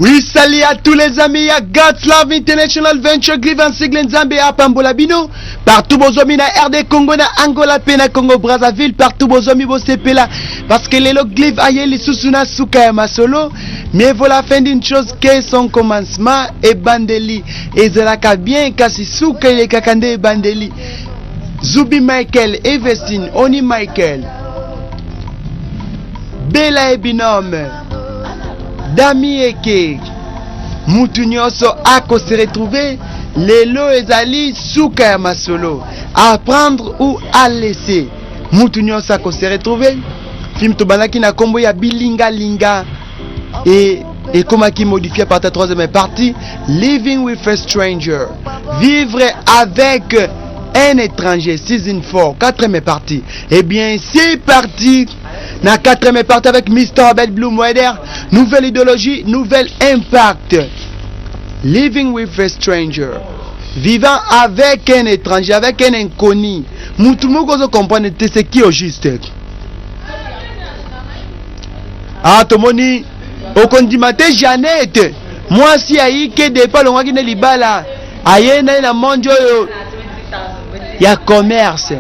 Oui, salut à tous les amis ya God's Love International Venture Grievance Sigle Nzambe apambola bino partout bozomi na RD Congo na Angola pe na Congo Brazzaville partout bozomi bosepela parce que lelo Glive aye lisusu na suka ya masolo. Mieux vaut la fin d'une chose que son commencement. Ebandeli ezalaka bien kasi suka elekaka nde ebandeli. Zubi Michael, Everstin, Oni Michael, Bella et Binôme, Dami Eke, mutu nyonso ako se retrouver lelo ezali suka ya masolo, à prendre ou à laisser, mutu nyonso ako se retrouver. Film tobandaki na kombo ya Bilinga Linga et ekomaki modifié par ta troisième partie, Living with a Stranger, vivre avec un étranger, season 4, quatrième partie. Eh bien, c'est parti na quatrième partie avec Mr. Abel Bloomweather, nouvelle idéologie, nouvel impact. Living with a stranger, vivant avec un étranger, avec un inconnu. Mutu moko ozo comprendre te c'est qui au juste. Ah, tomoni okondima te Jeannette, mwasi ya Ike depa alongwaki nde libala, aye naye na monde oyo ya commerce.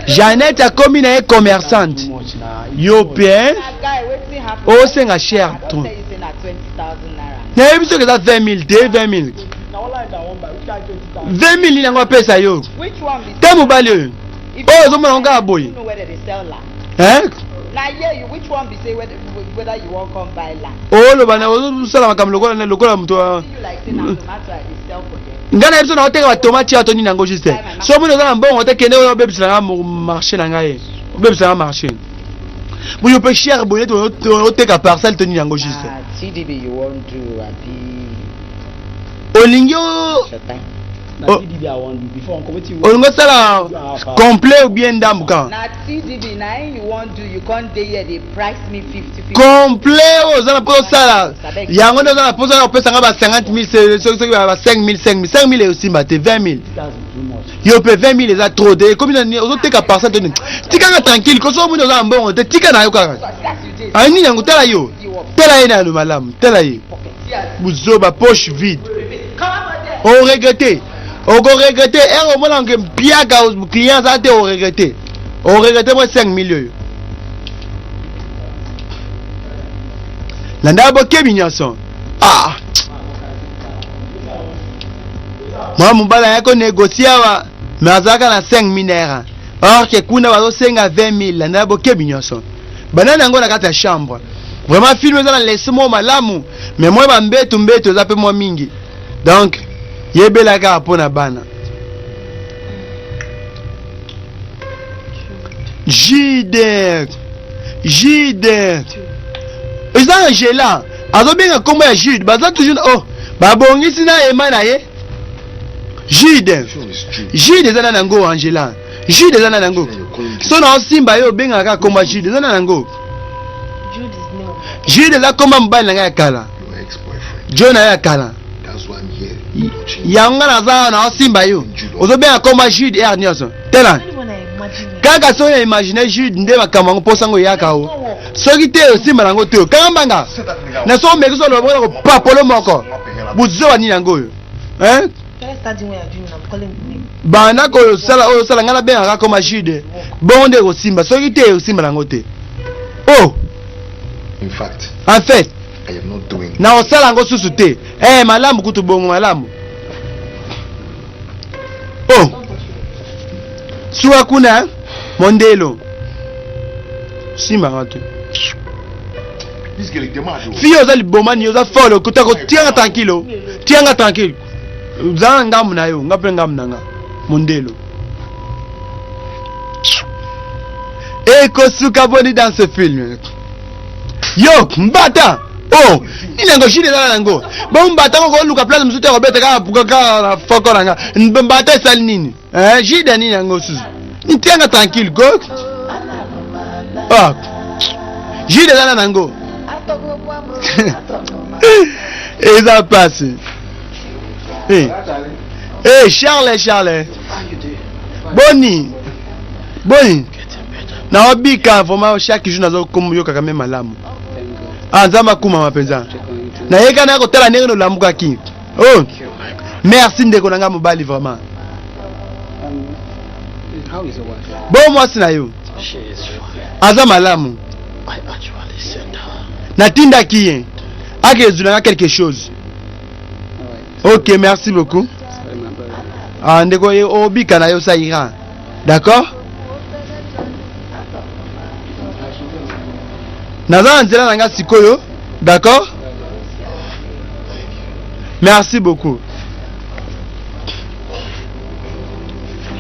Jeannette akomi na ye commerçante. Yo pe osenga cher trop. Nayebi soki eza 20 000 te, 20 000. 20 000 nini yango apesa yo? Te mobali oyo. Oyo ozomona yango kaka boye. Hein? Oloba na ozosala makambo lokola lokola moto ngai na biso na oteka ba tomate ya to nini yango juste so omoni oza na mbongo te kende oyo obebisela nga marché na ngai obebisela nga marché boyo mpe cher boye neti oteka parcelle to nini yango juste olingi olingi osala complet ou bien ndambu kaka complet oyo oza na mposa osala yango nde oza na mposa ya kopesa nga ba 50 000 soki soki ba 5 000 5 000 5 000 eosimba te 20 000 yo mpe 20 000 eza trop te ekomi na ozoteka parcelle to nini tika nga tranquille koso omoni oza na mbongo te tika na yo kaka ani yango tala yo tala ye nano malamu tala ye buzoba poche vide oregrete okoregrete ere omona nke mpiaka client aza te oregrete oregrete mwa 5 000 oyo landa bokebi nyonso ah mwa mobali ayaki konegocie awa me azalaka na 5 000 naira or ke kuna bazosenga 20 000 landa bokebi nyonso banani yango na kati ya chambre vraiment film eza na leçon moko malamu mais mwa bambetu mbetu eza mpe mwa mingi donc yebela kaka mpo na bana Jude Jude eza Angela azobenga nkombo ya Jude baza toujours oh babongisi na ema na ye Jude Jude eza na yango Angela Jude eza na yango so na osimba ye obengaka kaka nkombo ya Jude eza na yango Jude eza nkombo ya mobali na ngai ya kala Jo na ye ya kala yango nga naza awa na osimba yo ozobenga nkombo ya Jude heure nyonso tala kaka soki na imagine Jude nde makambo yango mposa yango eyaka o soki te osimba nango te kanga mbanga na soki omeki so oloba na kopapolo moko buzoba nini yango oyo hein banda kosala oyo osala ngai nabengaka koma Jude bongo nde ekosimba soki te osimba nango te oh In fact, en fait I am not doing na osala yango susu te eh malamu kutu bongo malamu oh suka kuna eh? mondelo simbaka te This girl is mad. fille oza liboma ni oza folle okuta ko tianga tranquille oh. tianga tranquille zala na ngambu na yo nga mpe ngambu na nga mondelo ekosuka boni dans ce film yo mbata oh nini yango jine ezala nango bo mbata ngo koluka place mosusu te kobeta kaka puka kaka na foko na nga mbata esali nini eh jide nini yango susu ntianga tranquille ko oh jide ezala nango eza pasi eh eh Charles Charles boni boni naobika vraiment chaque jour nazoyokaka me malamu ah nzambe akumama mpenza. Nayeka na kotala ndenge nolambukaki. Oh, merci ndeko na ngai mobali vraiment. Bo mwasi na yo aza malamu. Natindaki ye akezula nga quelque chose. Ok, merci beaucoup. Ah, ndeko obika na yo ça ira. D'accord? Naza na nzela na nga sikoyo. D'accord? Merci beaucoup.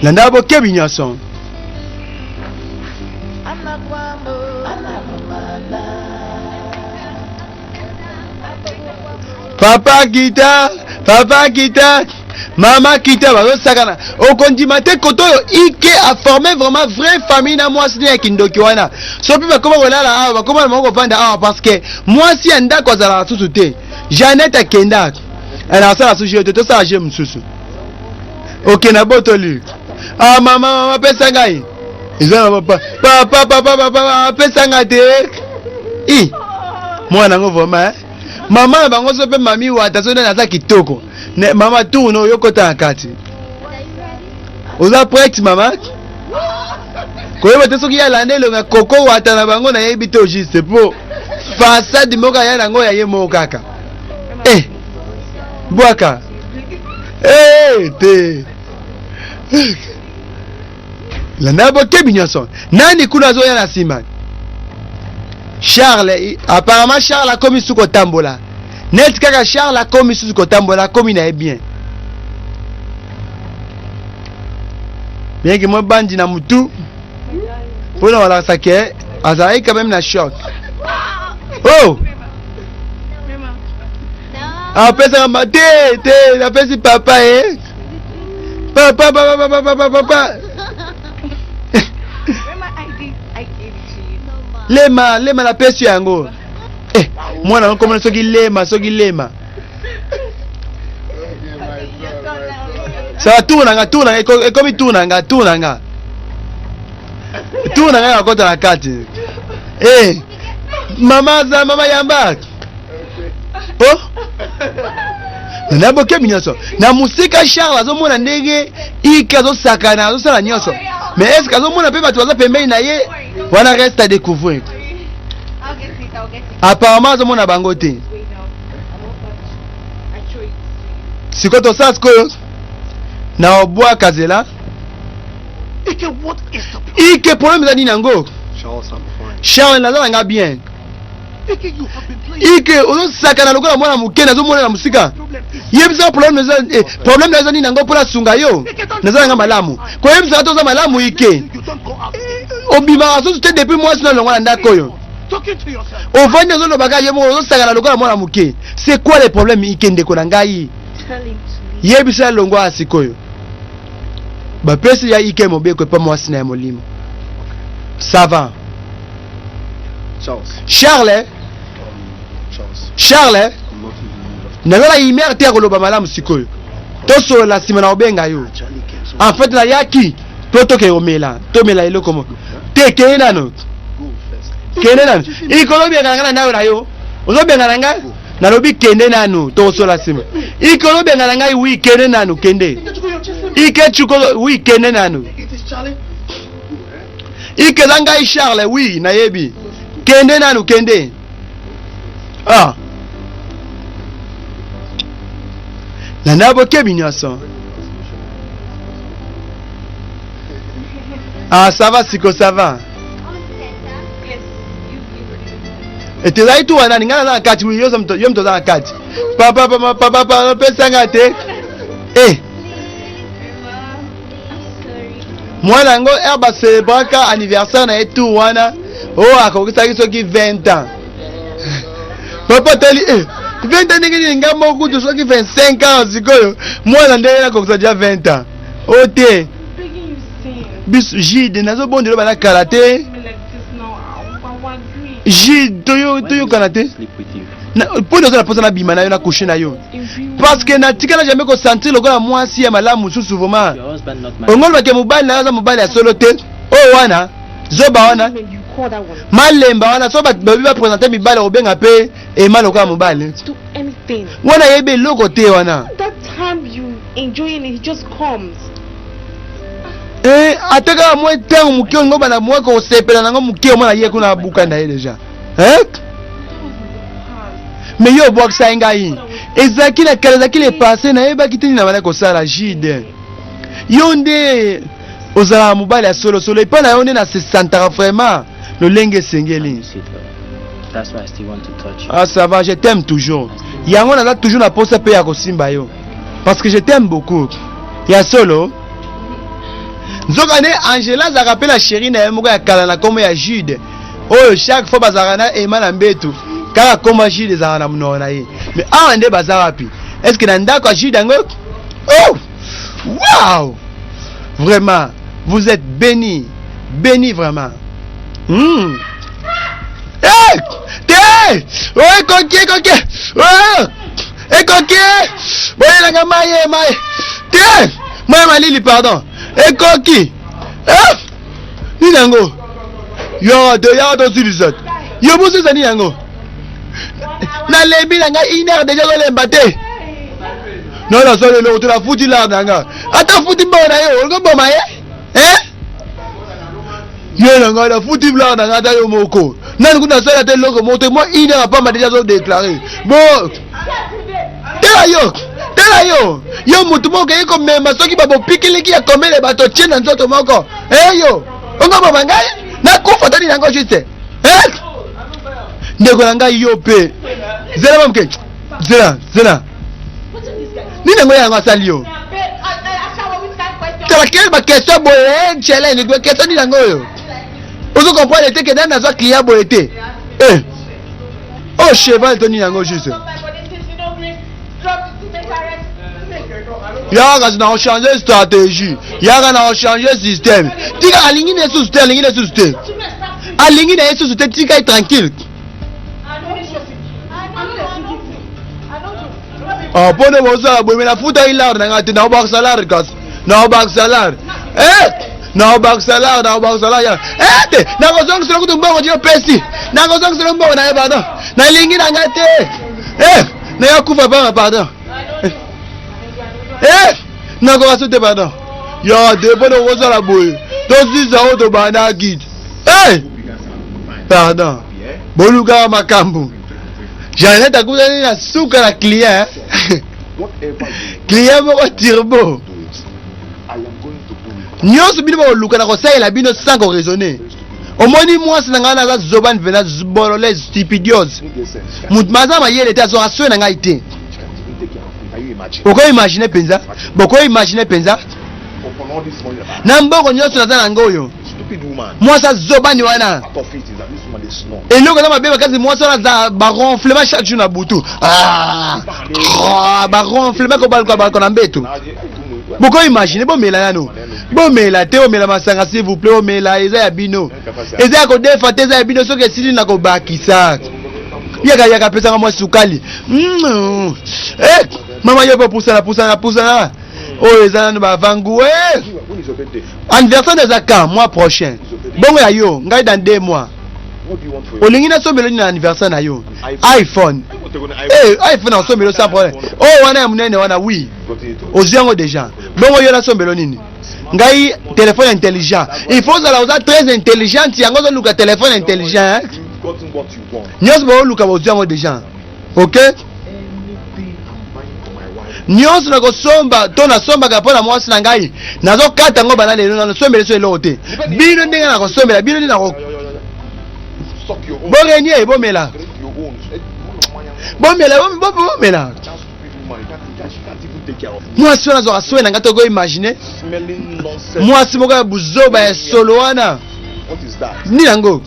Landa bokebi nyonso. Papa kita, papa kita, mama kita, bazosakana. Okondima te koto oyo Ike a formé vraiment vraie famille na mwasi ne ya kindoki wana. Soki bakoma kolala awa, bakoma na bango kovanda awa parce que mwasi ya ndako azalaka susu te. Jeannette akenda. Elle asala susu jeu te, tosala jeu mosusu. Ok, na botoli. Ah mama, mama pesa ngai. Eza na papa, papa, papa, papa, pesa ngai te. I. Mwana yango vraiment hein? Mama na bango so mpe mami wata so nani aza kitoko. Ne, mama tourne oyo kota na kati. Oza prête mama? Koyeba te soki alanda elonga koko wata na bango nayebi te juste po façade moko aya nango ya ye moko kaka. Eh! Bwaka. Eh te. Landa bokebi nyonso. Nani kuna azoya na nsima? Charles, apparemment Charles akomi susu kotambola. Neti kaka Charles akomi susu kotambola, akomi na ye bien. Bien que moi bandi na mutu mpona kolakisa ke azalaki quand même na choc. Oh! Apesaka ma te te napesi papa eh. Papa papa papa papa papa. Lema lema napesi yango. Eh, mwana yango komona soki lema soki lema. Ça va tour na nga tour na nga ekomi tour na nga tour na nga. Tour na nga ya kota na kati. Eh, mama za mama yamba. Oh? Na bokebi nyonso. Na musika Charles azomona ndenge Ike azosakana azosala nyonso. Mais est-ce que azomona pe bato baza pembeni na ye? Wana reste à découvrir. Apparemment azomona bango te. Sikoyo tosala sikoyo na obwaka zela. Ike problème eza nini yango? Charles naza na nga bien. Ike ozosakana lokola mwana moke nazomona na mosika. Yebisa problème eza eh, problème eza nini yango mpo nasunga yo. Naza na nga malamu. Koyebisa nga toza malamu Ike. Obimaka susu te depuis mwasi na longwa na ndako oyo. Ovandi ozolobaka ye moko ozosakana lokola mwana moke. C'est quoi le problème Ike ndeko na ngai? Yebisa longwa sikoyo. Bapesi ya Ike mobeko epa mwasi na ya molimo. Ça va. Charles, Charles, naza na humeur te ya koloba malamu sikoyo. Tosolola nsima na kobenga yo. En fait nayaki to tokende komela, tomela eloko moko. Te kende nano. Kende nano. Ike ozobengana ngai na ndako na yo. Ozobengana ngai? Nalobi kende nano, tokosolola nsima. Ike ozobengana ngai? Oui, kende nano, kende. Ike chuko, oui, kende nano. Ike eza ngai Charles, oui, nayebi. Kende nanu, kende. Ah. Landa bokebi nyonso. Ah, ça va siko, ça va. Ete ezali tu wana, ngai naza na kati, oui, yo moto oza na kati. Papa, papa, papa, papa, pesa ngai te. Eh. Mwana yango heure ba celebraka anniversaire na ye tour wana oyo oh, akokisaki soki 20 ans. Papa tali eh 20 ans ndenge nini nga moko kutu soki 25 ans sikoyo mwana ndenge nakokisa deja 20 ans. O te. Biso Jude nazobondela bana kala te. Jude toyo toyokana te. Mpo naza na mposa nabima na yo na couche na yo. Parce que natikala jamais ko sentir lokola mwasi ya malamu mosusu vraiment. Ongolobake mobali na yo aza mobali ya solo te. Oyo wana zoba wana. call that one. Malemba wana so bato babi bapresente mibali okobenga mpe ema lokola mobali. Do anything. Wana ayebi eloko te wana. That time you enjoying it, he just comes. Eh, ata kaka mwa ntango moke olingo banda mwa kosepela nango moke omona ye kuna abuka na ye deja. Eh? Me yo obwakisa ye ngai. Ezalaki na kala, ezalaki le passé, nayebaki te nini nabandaki kosala Jude. Yo nde ozalaka mobali ya solosolo epai na yo nde na se santaka vraiment lolenge esengeli. That's why I still want to touch you. Ah ça va, je t'aime toujours. Yango naza toujours na posa pe ya kosimba yo. Parce que je t'aime beaucoup. Ya solo. Nzoka nde Angela azalaka pe na chérie na ye moko ya kala na kombo ya Jude. Oyo chaque fois bazalaka na Emma na mbetu. Kaka kombo ya Jude ezalaka na monoko na ye. Mais awa nde baza wapi? Est-ce que na ndako ya Jude yango? Oh! Wow! Vraiment, vous êtes bénis. Bénis vraiment. Hey! Te! Oh, ekoki, ekoki! Oh! Ekoki! Boyelanga maye, maye. Te! Maye malili, pardon. Ekoki! Eh! Nini yango? Yaka te, yaka tosilisa te. Yo bosilisa nini yango? Nalembi na ngai une heure deja ozolemba te. Non, nasali eloko te, nafuti lar na nga. Ata futi mbongo na yo, olingi oboma ye? Eh? Ye na ngai nafuti lar na ngai ata yo moko. Nani kuna nasali ata eloko moko te, mwa une heure apamba deja azodeklare. Bon, tala yo, tala yo. Yo motu moko okei komema soki babopikiliki ya komele bato tie na nzoto moko. Eh yo, olingi oboma ngai? Nakufa to nini yango juste? Eh? Ndeko na ngai yo mpe. Zela mwa moke. Zela, zela. Nini yango yango asali yo? Tala quelle ba question boye, challenge, ba question nini yango oyo? Ozo comprendre te que nani nazwa client boye te. Eh. Oh cheval to nini yango juste. Yaka kasi na changer stratégie. Yaka na changer système. Tika alingi na susu te, alingi na susu te. Alingi na ye susu te, tika ye tranquille. Ah, mpo nde bozala boye me nafutaki lare na ngai te, nakobakisa lare kasi, nakobakisa lare. Eh, nakobakisa lare, nakobakisa lare ya eh te, nakozongisela kutu mbongo ti opesi, nakozongisela mbongo na ye pardon, nalingi na ngai te. Eh, naya kufa panga pardon. Eh, nakoka so te pardon. Ya te, mpo nde kozala boye tosisa oyo tobandaki. Eh, pardon, bolukaka makambo. Jeannette akutani na suka na client. Client moko turbo. Nyonso bino bakoluka na kosalela bino sans ko raisonner. Omoni mwasi na ngai naza zobani mpenza bolole stupidiose. Moto maza mayele te azwaka soin na ngai te. Oko imaginer mpenza, boko imaginer mpenza na mbongo nyonso naza na yango oyo mwasi azobani wana eloko eza mabe makasi mwasi wana aza baronflement chaque jour na butu ah, ah, baronflement kobaluka baluka na mbeto. Boko imagine, bomela nano, bomela te, bomela masanga s'il vous plaît, bomela eza ya bino, eza ya kodefa te, eza ya bino. Soki esili na kobakisa yaka yaka apesanga mwa sukali. Eh, mama yo mpe pusana pusana pusana, oyo eza nano bavangu. Eh, anniversaire eza quand? Mois prochain. Bongo ya yo ngai dans 2 mois. Olingi nasombelo nini na anniversaire na yo? iPhone. Eh, iPhone nasombelo sans problème. Oyo wana ya monene wana, oui, ozwi yango déjà. Bongo yo nasombelo nini? Ngai téléphone intelligent. Il faut ozala oza très intelligente, yango ozoluka téléphone intelligent, hein? Nyonso booluka bozwi yango déjà. Ok, nyonso nakosomba to nasombaka mpo na mwasi na ngai, nazokata yango bana lelo. Nanosombela so eloko te. Bino ndenge nakosombela bino nde nako borenie. Bomela, bomela, bomela. Mwasi wana azwaka soin na ngai. Toko imagine mwasi moko ya buzoba ya solo wana nini yango.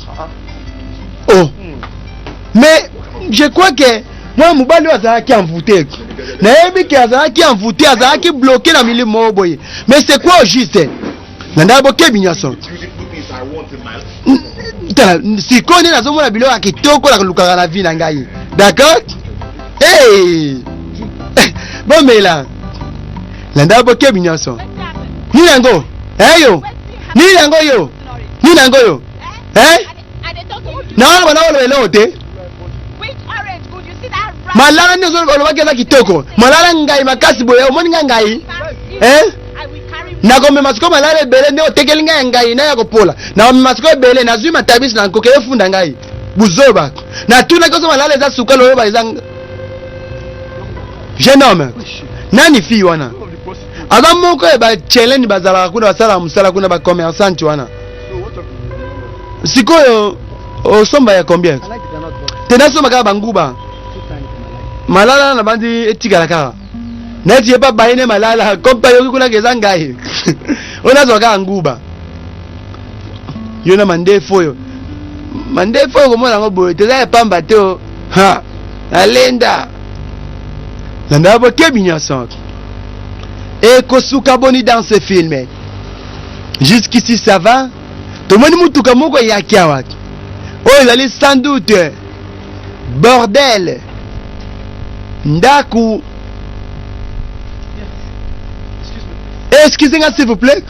Oh, mais je crois que mwana mobali oyo azalaki envoûté. Nayebi ke azalaki envoûté, azalaki bloqué na milimo moko boye. Mais c'est quoi au juste? Na ndaka bokebi nyonso. Tala sikoyo nde nazomona biloko ya kitoko nakolukaka na vie na ngai. D'accord. Hey! Bomela landa bokebi nyonso. Nini yango eyo? Nini yango yo? Nini yango yo? Eh? Nawana bana oloba eloko te. Which orange good? You see that round Malala nde olobaki eza kitoko. Malala ngai makasi boye, omoni ngai ngai. Eh? I will carry Nakomema sikoyo malala ebele nde otekeli ngai ya ngai na ya kopola. Nakomema sikoyo ebele, nazwi matabisi na nkoke efunda ngai. Buzoba. Natunaki oso malala eza sukali oyo ba eza. Jeune homme. Nani fille wana? Aza moko ya ba challenge bazalaka kuna, basalaka mosala kuna, ba commerçante wana. Sikoyo osomba ya combien? I like the groundnut butter. Te nasomba kaka banguba. Two times in my life. Malala na bandi etikala kaka neti ye pa bayine malala kompa yoki kuna eza ngai oyo nazwa kaka nguba yo na mandefu oyo, mandefu oyo komona yango boye te, eza ya pamba te o ha nalenda landa bokebi nyonso ekosuka boni dans ce film. Jusqu'ici ça va. Tomoni mutuka moko eyaki awa oyo ezali sans doute bordel ndako. Excusez nga s'il vous plaît.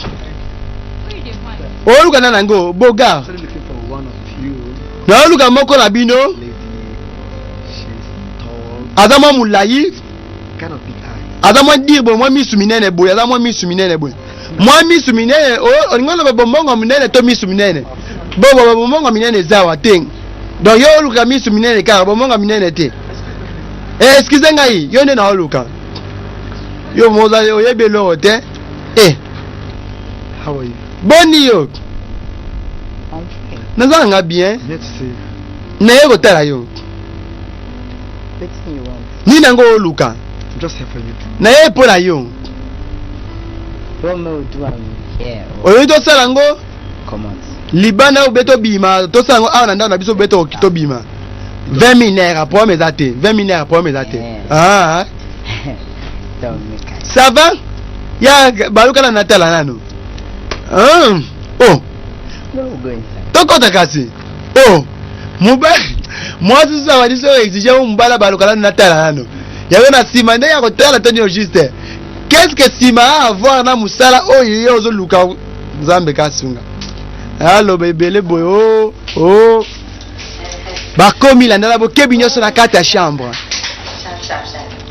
Oluka na nango bogar. Actually looking for one of you Naoluka moko na bino. lady. She's tall, Aza mwa molai, kind of big eyes. aza mwa dire boye, mwa misu minene boye, aza mwa misu minene boye, mwa misu minene. Olingi oloba bombongo minene to misu minene? Bobo bombongo minene eza awa te. Donc yo oluka misu minene kaka, bombongo minene te. Eh, excuse ngai, yo nde naoluka. Yo moza oyebi eloko te. Eh, How are you? Boni yo? I'm fine. Naza nanga bien. I'm here to see you. Naye kotala yo. Wetin you want? Nini yango oluka? I'm just here for you. Naye mpo na yo. What may we do am here or Oyoki tosala yango come out? libanda obe tobima, tosala yango awa na ndako na biso obe tobima. 20 000 naira, problème eza te. 20 000 naira, problème eza te. Ah, Don't make I. Ça va ya balukana natala nano. Ah, oh. No, we go inside. Tokɔta kasi. Oh, mobali mwasi susu abandi so exige o mobali abaluka nano natala nano yango na nsima ndenge ya kotala to nini juste. Qu'est-ce que nsima a avoir na mosala oyo ye ozoluka? Nzambe kasunga, aloba ebele boye. O o bakomi landala bokebi nyonso na kati ya chambre.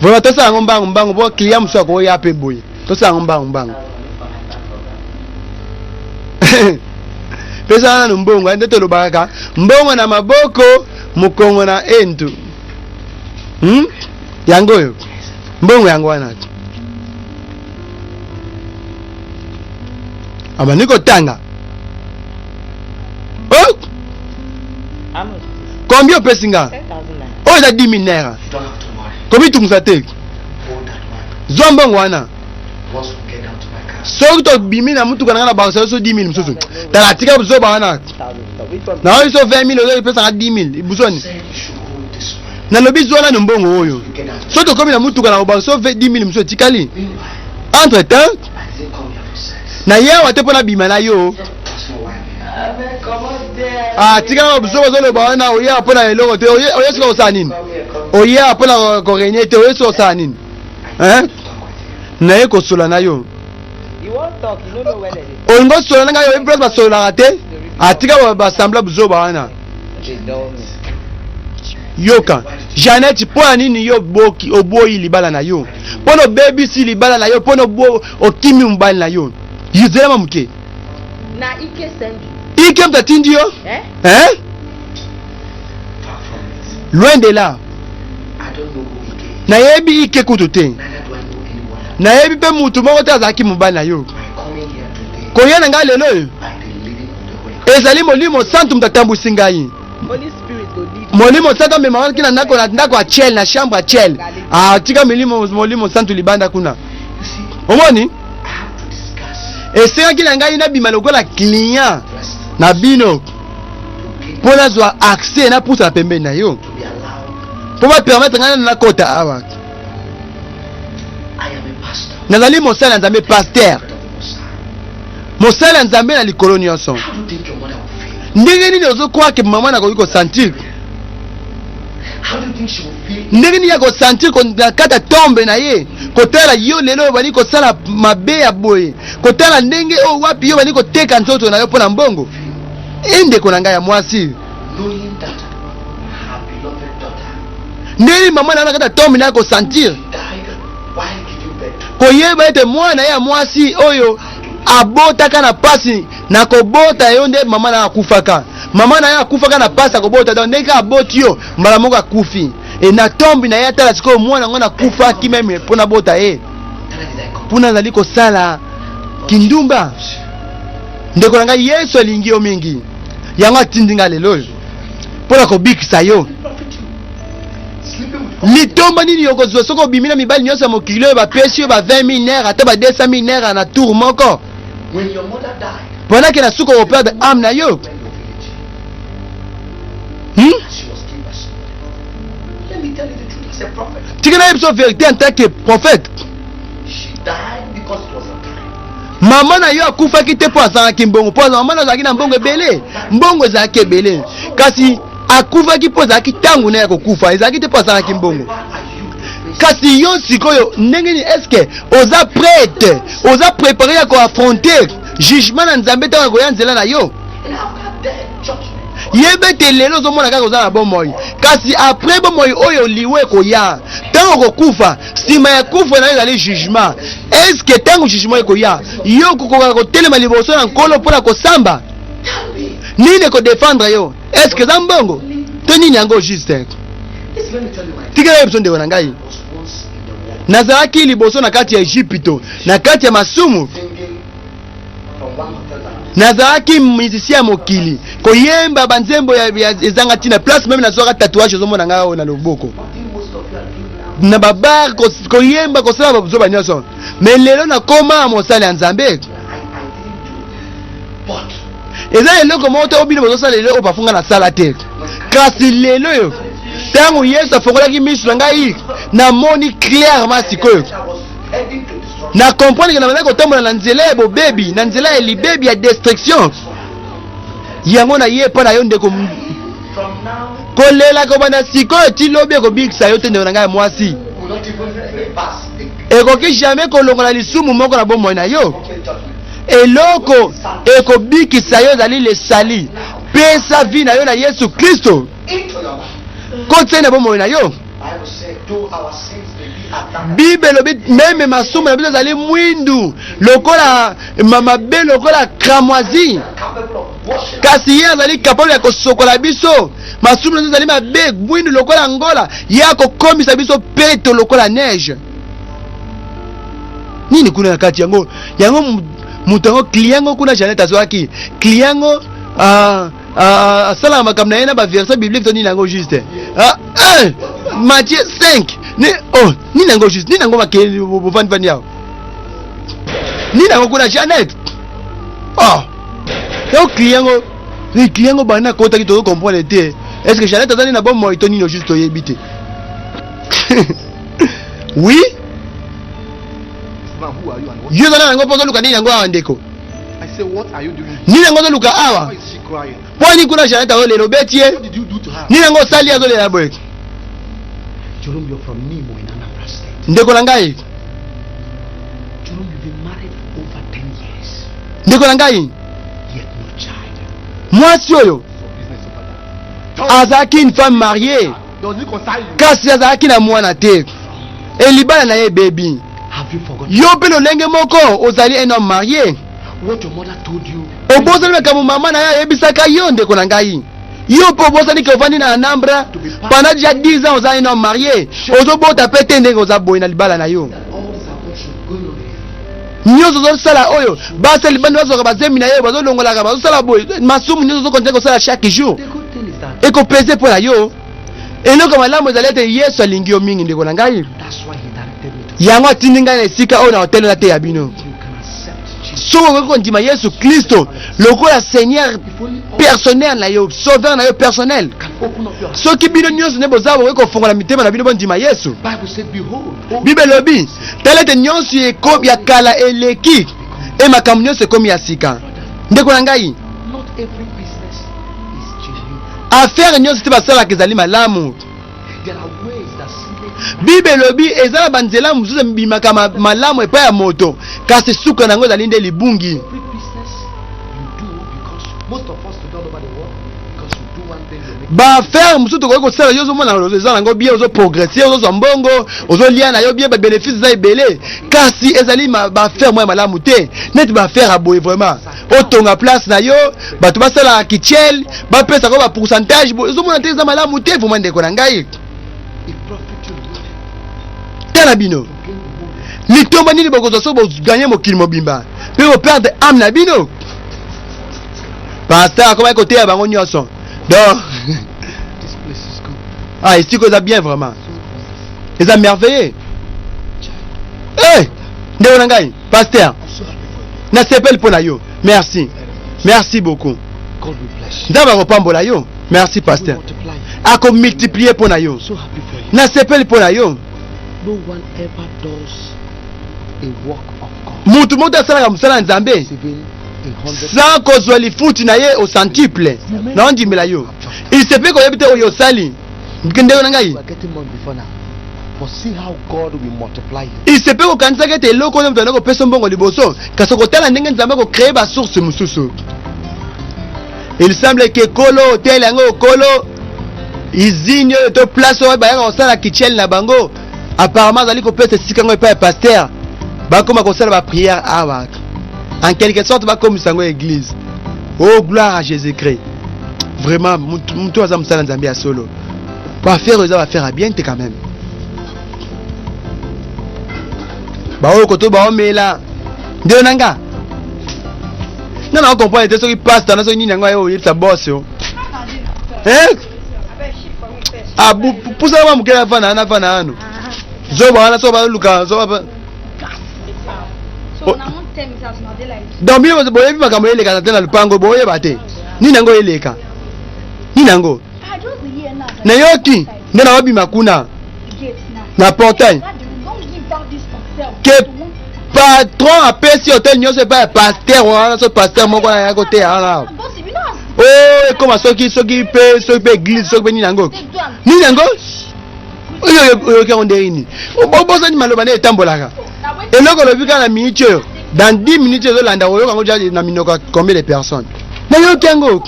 Vraiment tosala yango mbangu mbangu bo client mosusu akoya mpe boye. Tosala yango mbangu mbangu. Pesa nanu mbongo nde tolobaka kaka mbongo na maboko, mokongo na entu. Yango oyo mbongo yango wana abandi kotanga. Oh! How much is this? Combien opesi nga? 10,000 naira. Oyo eza 10 000 naira. You don't have to worry. Komitungisa te. Hold that one. Zwa mbongo wana. Once we get down to my car, Soki tobimi na mutuka na nga na bakosala so 10 000 mosusu. Tala, tika buzoba wana. 1,000. Which one? Na oyo so 20 000 ozo epesaka 10 000 ibusoni. said you should hold this one. Nalobi zwa nano mbongo oyo. You get down. Soki tokomi na mutuka na kobakisa so 10 000 mosusu etikali. Meanwhile, Entre temps, I didn't come here for sex. Na ye awa te mpo nabima na yo. That's not why I'm here. Ah, tika buzoba ozoloba wana. Oye mpo na eloko te. Oye oye soki kosala nini? Oye mpo na korenye te. Oye soki kosala nini? Hein? Naye kosola na yo. You won't talk. You don't know where they dey. Olingi osola na ngai, oyebi place basololaka te. Atika basambla buzoba wana. They dull me. Yoka Janet, mpo ya nini yo boki oboyi libala na yo? Mpo na obebisi libala na yo, mpo na okimi mobali na yo. Yuzelama moke. Na Ike send you. Ike moto atindi yo? Eh? Hein? Far from it. Loin de là. I don't know who Ike is. Nayebi Ike kutu te. Neither do I know anyone else. Nayebi mpe mutu moko te azalaki mobali na yo. My coming here today Koya na ngai lelo oyo by the leading of the Holy Ghost. ezali Molimo Santu moto atambwisi ngai. Holy Spirit go lead you. Molimo Santu amemaki na ndako, na ndako ya chel, na chambre ya chel. Atika milimo Molimo Santu libanda kuna. You see, Omoni, I have to discuss esengaki na ngai nabima lokola client first na bino to gain mpo nazwa accès, napusa na pembeni na yo to be allowed. mpo bapermettre ngai nano nakota awa. I am a pastor. Nazali mosali ya Nzambe, pasteur. Prophet of the Most High. Mosali ya Nzambe na likolo nyonso. How do you think your mother will feel? Ndenge nini ozokwake mama nakoki kosentir? How do you think she will feel? Ndenge nini ya kosentir na kati ya tombe na ye kotala yo lelo oyo bali kosala mabe ya boye, kotala ndenge oyo wapi yo bali koteka nzoto na yo mpo na mbongo? E ndeko na ngai ya mwasi. Knowing that her beloved daughter Ndenge mama na ye na kati ya tombe na ye akosentir died while giving birth to koyeba ete mwana ye ya mwasi oyo abotaka na pasi na kobota yo, nde mama na ye akufaka. Mama na ye akufaka na pasi akobota, donc ndenge kaka aboti yo, mbala moko akufi. E na tombe na ye, atala sikoyo mwana yango nakufaki même mpo nabota ye, Tell her, did I come? mpona azali kosala kindumba. Ndeko na ngai, Yesu alingi yo mingi, yango atindi ngai lelo oyo mpo na kobikisa yo. Profit you. Sleeping with Litomba nini okozwa soki obimi na mibali nyonso ya mokili oyo, bapesi yo ba 20 000 naira ata ba 200 000 naira na tour moko? When your mother died, Pendant na suka okoperdre âme na yo. went to village. She was killed by somebody. Let me tell you the truth as a prophet. Tika na ye biso vérité en tant que prophète. She died because it was a time. Mama na yo akufaki te mpo azalaki mbongo, mpo mama na azalaki na mbongo ebele, mbongo ezalaki ebele. Kasi akufaki mpo ezalaki ntango na ya kokufa, ezalaki te mpo azalaki mbongo. Where are you to face Kasi yo sikoyo ndenge nini? Est-ce oza prête, oza préparé ya koaffronter jugement na Nzambe ntango akoya nzela na yo? And after death, judgment. Yeba ete lelo ozomona kaka oza na bomoi, kasi après bomoi oyo, liwa ekoya. Ntango okokufa, nsima ya kufa na yo ezali jugement. Est-ce ntango jugement ekoya, yo okokokaka kotelema liboso na Nkolo mpona kosamba? Tell me. Nini ekodefendre yo? Est-ce eza mbongo to nini yango juste? Listen, let me tell you, my Tikela ye biso, ndeko na ngai. was once in the world, Nazalaki liboso na kati ya Ejipito, na kati ya masumu. Singing from one hotel to another. Nazalaki musicien ya mokili, koyemba banzembo ya ezanga ntina. Place même nazwaka tatouage ozomona ngai oyo na loboko. What do most of you are doing now? Na babar, koyemba, kosala bazoba nyonso. Mais lelo nakoma mosali ya Nzambe. I didn't do it. But Eza eloko moko te oyo bino bozosala lelo oyo bafunga nasala te. Kasi lelo oyo, ntango Yesu afongolaki miso na ngai, namoni clairement sikoyo. I was heading to destruction. Na comprendre ke na bandaki kotambola na nzela ya bobebi, na nzela ya libebi, ya destruction. Yango na ye epa na yo, ndeko. From now, Kolela kobanda sikoyo ti lobi ekobikisa yo te, ndeko na ngai ya mwasi. will not even reverse the Ekoki jamais kolongola lisumu moko na bomoi na yo. judgment. Eloko ekobikisa yo ezali lesali pesa vie na yo na Yesu Kristo. Into your life. Kotia na bomoi na yo. Bible said, though our sins may be as dark as Bible elobi, même masumu na biso ezali mwindu lokola mabe, lokola cramoisi, capable of washing kasi ye azali capable ya kosokola biso. Masumu na biso ezali mabe mwindu lokola ngola, ye akokomisa biso peto lokola neige. Nini kuna na kati yango? Yango moto yango, client yango kuna Janet azwaki client yango, ah, ah, asalaka makambo na ye na baverset biblique to nini yango juste? Ah, 1 Matthieu 5 ni oh, nini yango juste? Nini yango makeli bovandivandi awa? Nini yango kuna, Janet? Oh, yango client yango, ni client yango banda akotaki, tozo comprendre te. Est ce que Janet azali na bomoi to nini juste? Toyebi te. Oui. Now, who are you and what? Yo eza na yango mpo ozoluka nini yango awa, ndeko? I say, what are you doing? Nini yango ozoluka awa? Why is she crying? Mpo nini kuna Janet azolela? Obeti ye? What did you do to her? Nini yango osali azolela boye? Jerome, you're from Nimo in Anambra State. Ndeko na ngai. Jerome, you've been married for over 10 years, Ndeko na ngai. Yet no child. Mwasi oyo Some business over that. azalaki une femme mariée, Does it concern you? kasi azalaki na mwana te, elibala na ye ebebi. Have you forgotten Yo mpe lolenge moko, ozali un homme marié. What your mother told you? Obosani makambo mama na ye ayebisaka yo? Ndeko na ngai, yo mpe obosani ke ovandi na Anambra pendant déjà 10 ans, oza un homme marié, ozobota mpe te? Ndenge oza boye na libala na yo That all this abortion going on here. nyonso ozosala oyo, basi libandi bazwaka bazemi na ye, bazolongolaka, bazosala boye, masumu nyonso ozokontinue kosala chaque jour. The good thing is that Ekopese mpo na yo. Eloko malamu ezali ete Yesu alingi yo mingi, ndeko na ngai. That's why he directed me to Yango atindi ngai na esika oyo na hotel na te ya bino. You can accept Jesus. Soki okoki kondima Yesu Kristo lokola Seigneur If only all personnel na yo, sauveur na yo personnel. Can open up your heart. Soki bino nyonso nde boza bokoki kofongola mitema na bino, bondima Yesu. Bible said, behold, all Bible elobi, tala ete nyonso ya kala eleki, e makambo nyonso ekomi ya sika. Ndeko na ngai. Not every business is genuine. Affaire nyonso te basalaka ezali malamu. There are ways that seem Bible elobi eza na banzela mosusu ebimaka malamu epai ya moto, kasi suka na yango ezali nde libungi. Every business you do, because most of us today all over the world, because you do one thing, your Baaffaire mosusu tokoki kosala, yo ozomona eza nango bien, ozoprogresse, ozozwa mbongo, ozolia na yo bien, babénéfice eza ebele, kasi ezali baaffaire moko ya malamu te. Neti baaffaire ya boye, vraiment, otonga place na yo, bato basalaka kichel, bapesaka bapourcentage, ozomona te, eza malamu te vraiment, ndeko na ngai. Tala bino, litomba nini bokozwa soki boganye mokili mobimba mpe boperdre âme na bino? Pasteur akomaki koteya bango nyonso. Donc ah, esika eza bien vraiment, eza merveilleux. Hey, ndeko na ngai pasteur, nasepeli mpo na yo. Merci, merci beaucoup. Nzambe akopambola yo. Merci, pasteur. Akomultiplie mpo na yo. Nasepeli mpo na yo. Mutu moko asalaka mosala ya Nzambe sans kozwa lifuti na ye au centuple. Naondimela yo. Il se peut koyebi te oyo osali, ndeko na ngai. Il se peut kokanisaka ete eloko oyo moto anda kopesa mbongo liboso, kasi okotala ndenge Nzambe akocrée basource mosusu. Il semble ke kolo hotel yango, kolo usine oyo to place oyo bayaka kosala kichel na bango, apparemment azali kopesa esika yango epai ya pasteur, bakoma kosala baprière awa. En quelque sorte bakomisa yango église. Oh, gloire à Jésus Christ! Vraiment, mutu aza mosala Nzambe ya solo. Baaffaire oyo eza baaffaire ya bien te quand même. Baoyo koto baomela, ndeko na nga, nga na comprendre te soki pasteur na soki nini yango aye oyebisa boss yo. Eh? Ah, pusana mwa moke, nafanda, nafanda nano. Zoba wana so baluka zoba. Donc bino boyebi makambo elekaka te na lupango, boyeba te nini yango eleka, nini yango. Nayoki nde naobima kuna na portail ke patron apesi hotel nyonso epai ya pasteur wana, so pasteur moko aya koteya wana. O ekoma soki mpe soki mpe église, soki mpe nini yango, nini yango oyo oyoki yango ndenge nini. Bosani maloba nde etambolaka. Eloko olobi kaka na minute oyo, dans 10 minutes ezolanda, oyoka yango ja na minoko ya combien de personnes. Nayoki yango.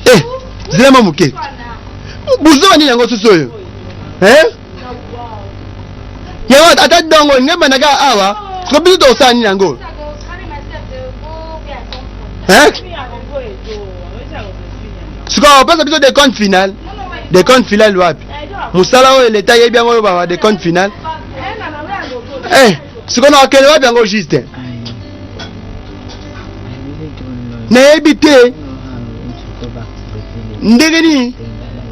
Eh, zelama moke, buzoba nini yango susu oyo? Eh? Yango ata dongo nge bandaka awa, siko biso tokosala nini yango? Eh? Sikoyo opesa biso décompte final. Décompte final wapi? Mosala oyo leta yebi yango oyo baba décompte final. Eh, sikoyo nakokende wapi yango juste? Nayebi te ndenge nini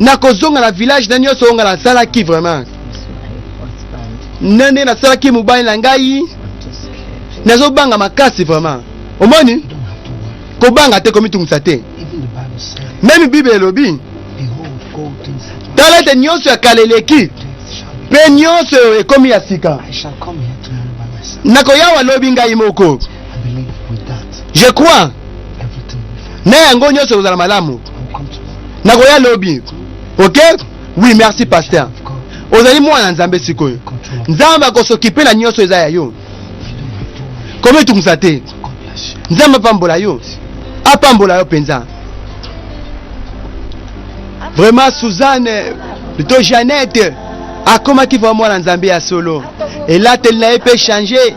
nakozonga na village na nyonso oyo nga nasalaki vraiment, na ndenge nasalaki mobali na ngai. Nazobanga makasi vraiment. Omoni, kobanga te, komitungisa te. Même Bible elobi: tala ete nyonso ya kala eleki mpe nyonso ekomi ya sika. Nakoyawa lobi ngai moko. Je crois na yango nyonso ekozala malamu. Nakoya lobi, ok? Oui, merci pasteur. Ozali mwana Nzambe sikoyo. Nzambe akosokipe na nyonso eza ya yo. Komitungisa te. Nzambe apambola yo, apambola yo mpenza vraiment. Suzanne to Jeannette akomaki vraiment mwana Nzambe ya solo. Elateli na ye mpe change.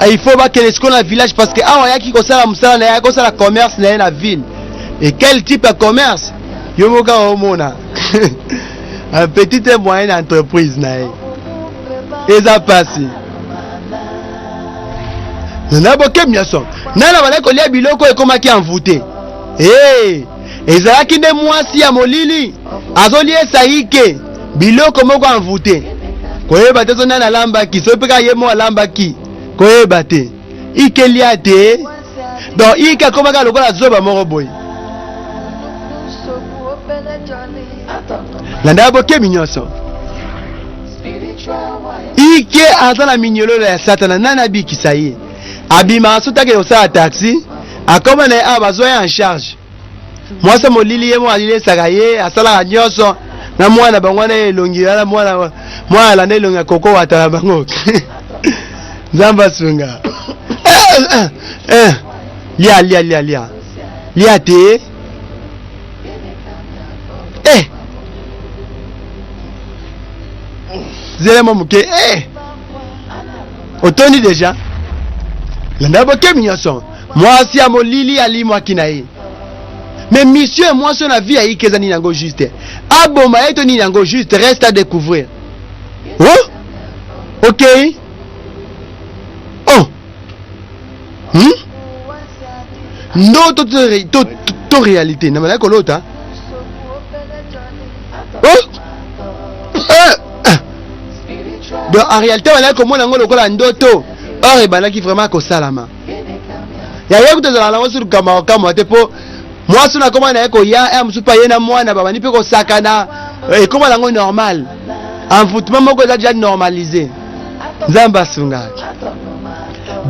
Il faut bakende sikoyo na village, parce que awa ayaki kosala mosala na ye, ayaki kosala commerce na ye na ville. Et quel type ya commerce? Yo moko awa omona, un petit et moyenne entreprise na ye. Eza pasi na bokebi nyonso. Nana bazali kolia biloko ekomaki envoûté. Hey, ezalaki nde mwasi ya molili azoliesa Ike biloko moko envoûté. Koyeba te so nani alambaki, soki mpe kaka ye moko alambaki, koyeba te. Ike lia te. Donc Ike akomaka lokola zoba moko boye. Landa bokebi nyonso, Ike aza na minyololo ya Satana. Nani abikisa ye? Abimaka so take kosala taxi, akoma na ye awa, bazwa ye en charge. Mwasi molili ye moko alilesaka ye, asalaka nyonso na mwana bango wana. Elongi wana, mwana, mwana alanda elongi ya koko wata na bango. Nzambe asunga. Eh, eh, eh. Lia, lia, lia, lia. Lia te. Eh! Zela mwa moke. Eh! Otondi deja. Landa bokebi nyonso. Mwasi ya molili alimwaki na ye. Mais mission ya mwasi oyo na vie ya Ike eza nini yango juste? Aboma ye to nini yango juste? Reste à découvrir. Oh? Ok. Oh. Hmm? Ndoto to, to, to, to réalité. Na malaki kolota. Oh? Eh, eh. Donc en réalité balaki komona yango lokola ndoto. Or ebandaki vraiment kosalama. Ya ye kutu ezalaka nango sur kamwa kamwa te po mwasi na koma na ye koya ya mosusu mpe aye na mwana babandi mpe kosakana ekoma nango normal. Envoûtement moko eza déjà normalisé. Nzambe asunga.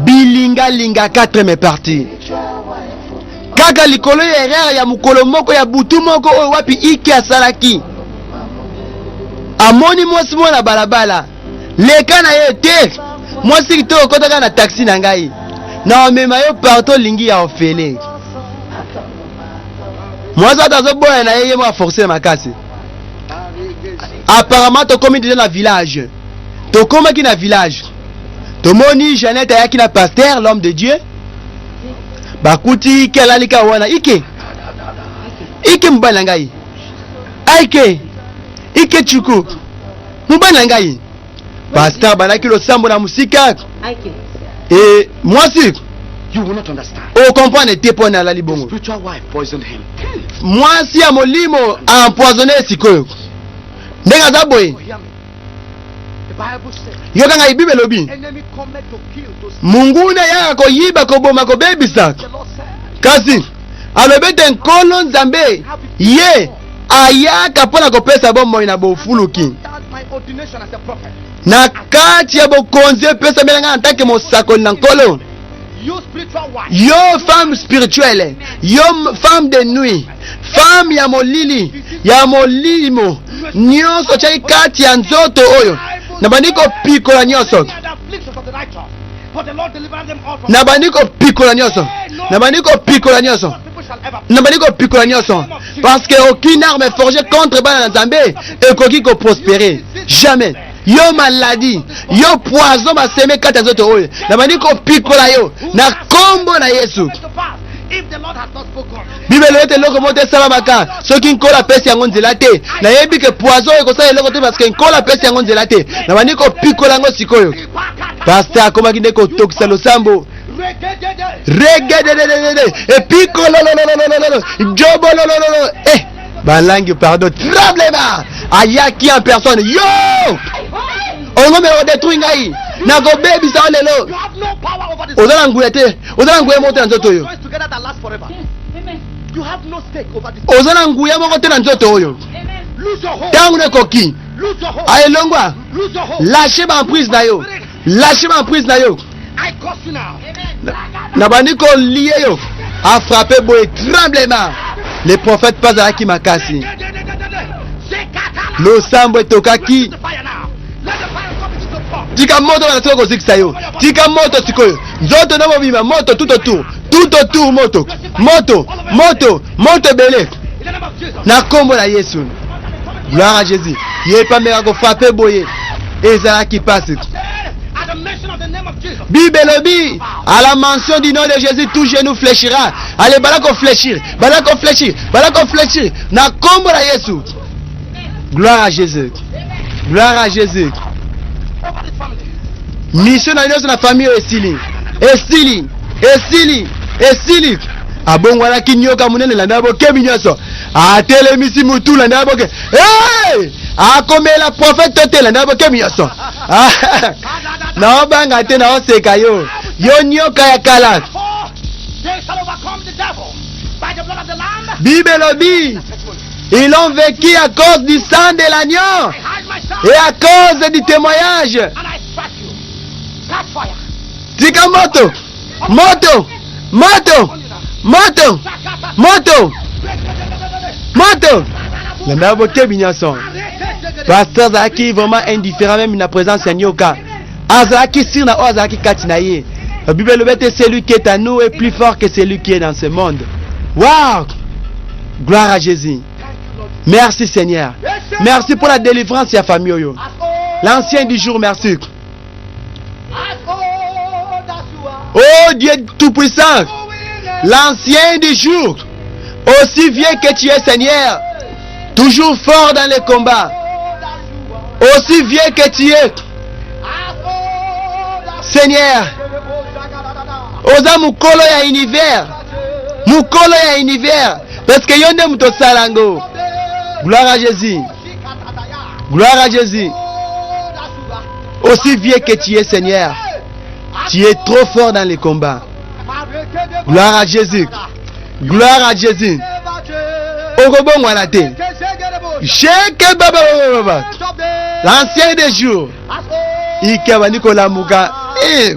Bilingalinga 4 partie. Kaka likolo ya erreur ya mokolo moko ya butu moko oyo wapi Ike asalaki. Amoni mwasi moko na balabala. Leka na ye te. Mwasi kitoko kotaka na taxi na ngai. Na omema yo partout olingi ya ofele. Mwasi ata azoboya na ye ye moko aforce makasi. Apparemment tokomi deja na village. Tokomaki na village. Tomoni Jeannette ayaki na pasteur l'homme de Dieu. Bakuti Ike alali kaka wana Ike. Ike mobali na ngai. Ike. Ike Chuku. Mobali na ngai. Pasteur bandaki losambo na mosika. E mwasi You will not understand. O comprendre te mpo na alali bongo. Spiritual wife poisoned him. Mwasi ya molimo a empoisonné sikoyo. Ndenge aza boye. Hear me. The Bible says, Yoka ngai Bible elobi. enemy cometh to kill, to steal. Monguna yaka koyiba koboma kobebisa. The Lord said, Kasi alobi ete Nkolo Nzambe ye ayaka mpo na kopesa bomoi na bofuluki. that's my ordination as a prophet. Na kati ya bokonzi epesamela ngai en tant que mosakoli na Nkolo. You spiritual wife. Yo femme spirituelle, yo femme de nuit, femme ya molili, ya molimo, nyonso otyaki kati ya nzoto oyo. Nabandi kopikola nyonso. And the afflictions of the righteous. But the Lord delivered them all from Nabandi kopikola nyonso. Nabandi kopikola nyonso. people shall ever Nabandi kopikola nyonso. Parce que aucune arme forgée contre bana na Nzambe ekoki koprospérer. Jamais. Yo maladie, yo poison baseme kati ya nzoto oyo. Nabandi kopikola yo na kombo na Yesu. to pass if the Lord has not spoken. Bible ete eloko moko te esalamaka soki Nkolo apesi yango nzela te. Nayebi ke poison oyo ekosala eloko te parce que Nkolo apesi yango nzela te. Nabandi kopikola yango sikoyo. Pasteur akomaki nde kotokisa losambo. Regedededede epikololololololo jobololololo eh balangi pardon tremblema ayaki en personne yo ongomela kodetruire ngai nakobebisa yo lelo You have no power over this. oza na nguya te oza na nguya moko te na nzoto oyo Joins together that last forever. You have no stake over this. oza na nguya moko te na nzoto oyo Lose your hope. ntango nakoki Lose your hope. aelongwa Lose your hope. lâche baemprise na yo lâche baemprise na yo I curse you now. Nabandi kolie yo afrappe boye tremblement le prophète mpe azalaki makasi losambo etokaki The fire now. Let the fire come into the pot. tika moto bana sikoyo kozikisa yo tika moto sikoyo nzoto na mobima moto tout autour tout autour moto moto moto moto ebele In the name of Jesus. na nkombo na Yesu gloire à Jésus ye mpe ameka kofrappe boye ezalaki mpasi At the mention of the name of Jesus. Bible elobi à la mention du nom de Jésus tout genou fléchira. Allez bala ko fléchir, bala ko fléchir, bala ko fléchir na kombo na Yesu. Gloire à Jésus. Gloire à Jésus. Over this family. Mission na nyonso na famille oyo esili. Esili, esili, esili. Abongwanaki nyoka monene landa bokebi nyonso. Atelemisi mutu landa boke. Hey! Akomela prophète to te landa bokebi nyonso. Naobanga te naoseka yo. Yo nyoka ya kala. For they shall overcome the devil by the blood of the Lamb. Bible elobi ils ont vécu à cause du sang de l'agneau I hide myself et à cause du témoignage. and I strike you. Catch fire. Tika moto, moto, moto, moto, moto, moto. Landa bokebi nyonso. Pasteur azalaki vraiment indifférent même na présence ya nyoka. Azalaki sur na oyo azalaki kati na ye. La Bible elobi ete celui qui est à nous est plus fort que celui qui est dans ce monde. Wow! Gloire à Jésus. Merci Seigneur. Merci pour la délivrance ya famille oyo. L'ancien du jour, merci. Oh Dieu Tout-Puissant, l'ancien du jour, aussi vieux que tu es Seigneur, toujours fort dans les combats, aussi vieux que tu es, Seigneur, oza mokolo ya univers, mokolo ya univers, parce que yo nde moto osala yango. Gloire à Jésus. Gloire à Jésus. Aussi vieux que tu es, Seigneur, tu es trop fort dans les combats. Gloire à Jésus. Gloire à Jésus. Okobongwana te. Sheke baba baba baba. L'ancien des jours. Ike abandi kolamuka. Eh.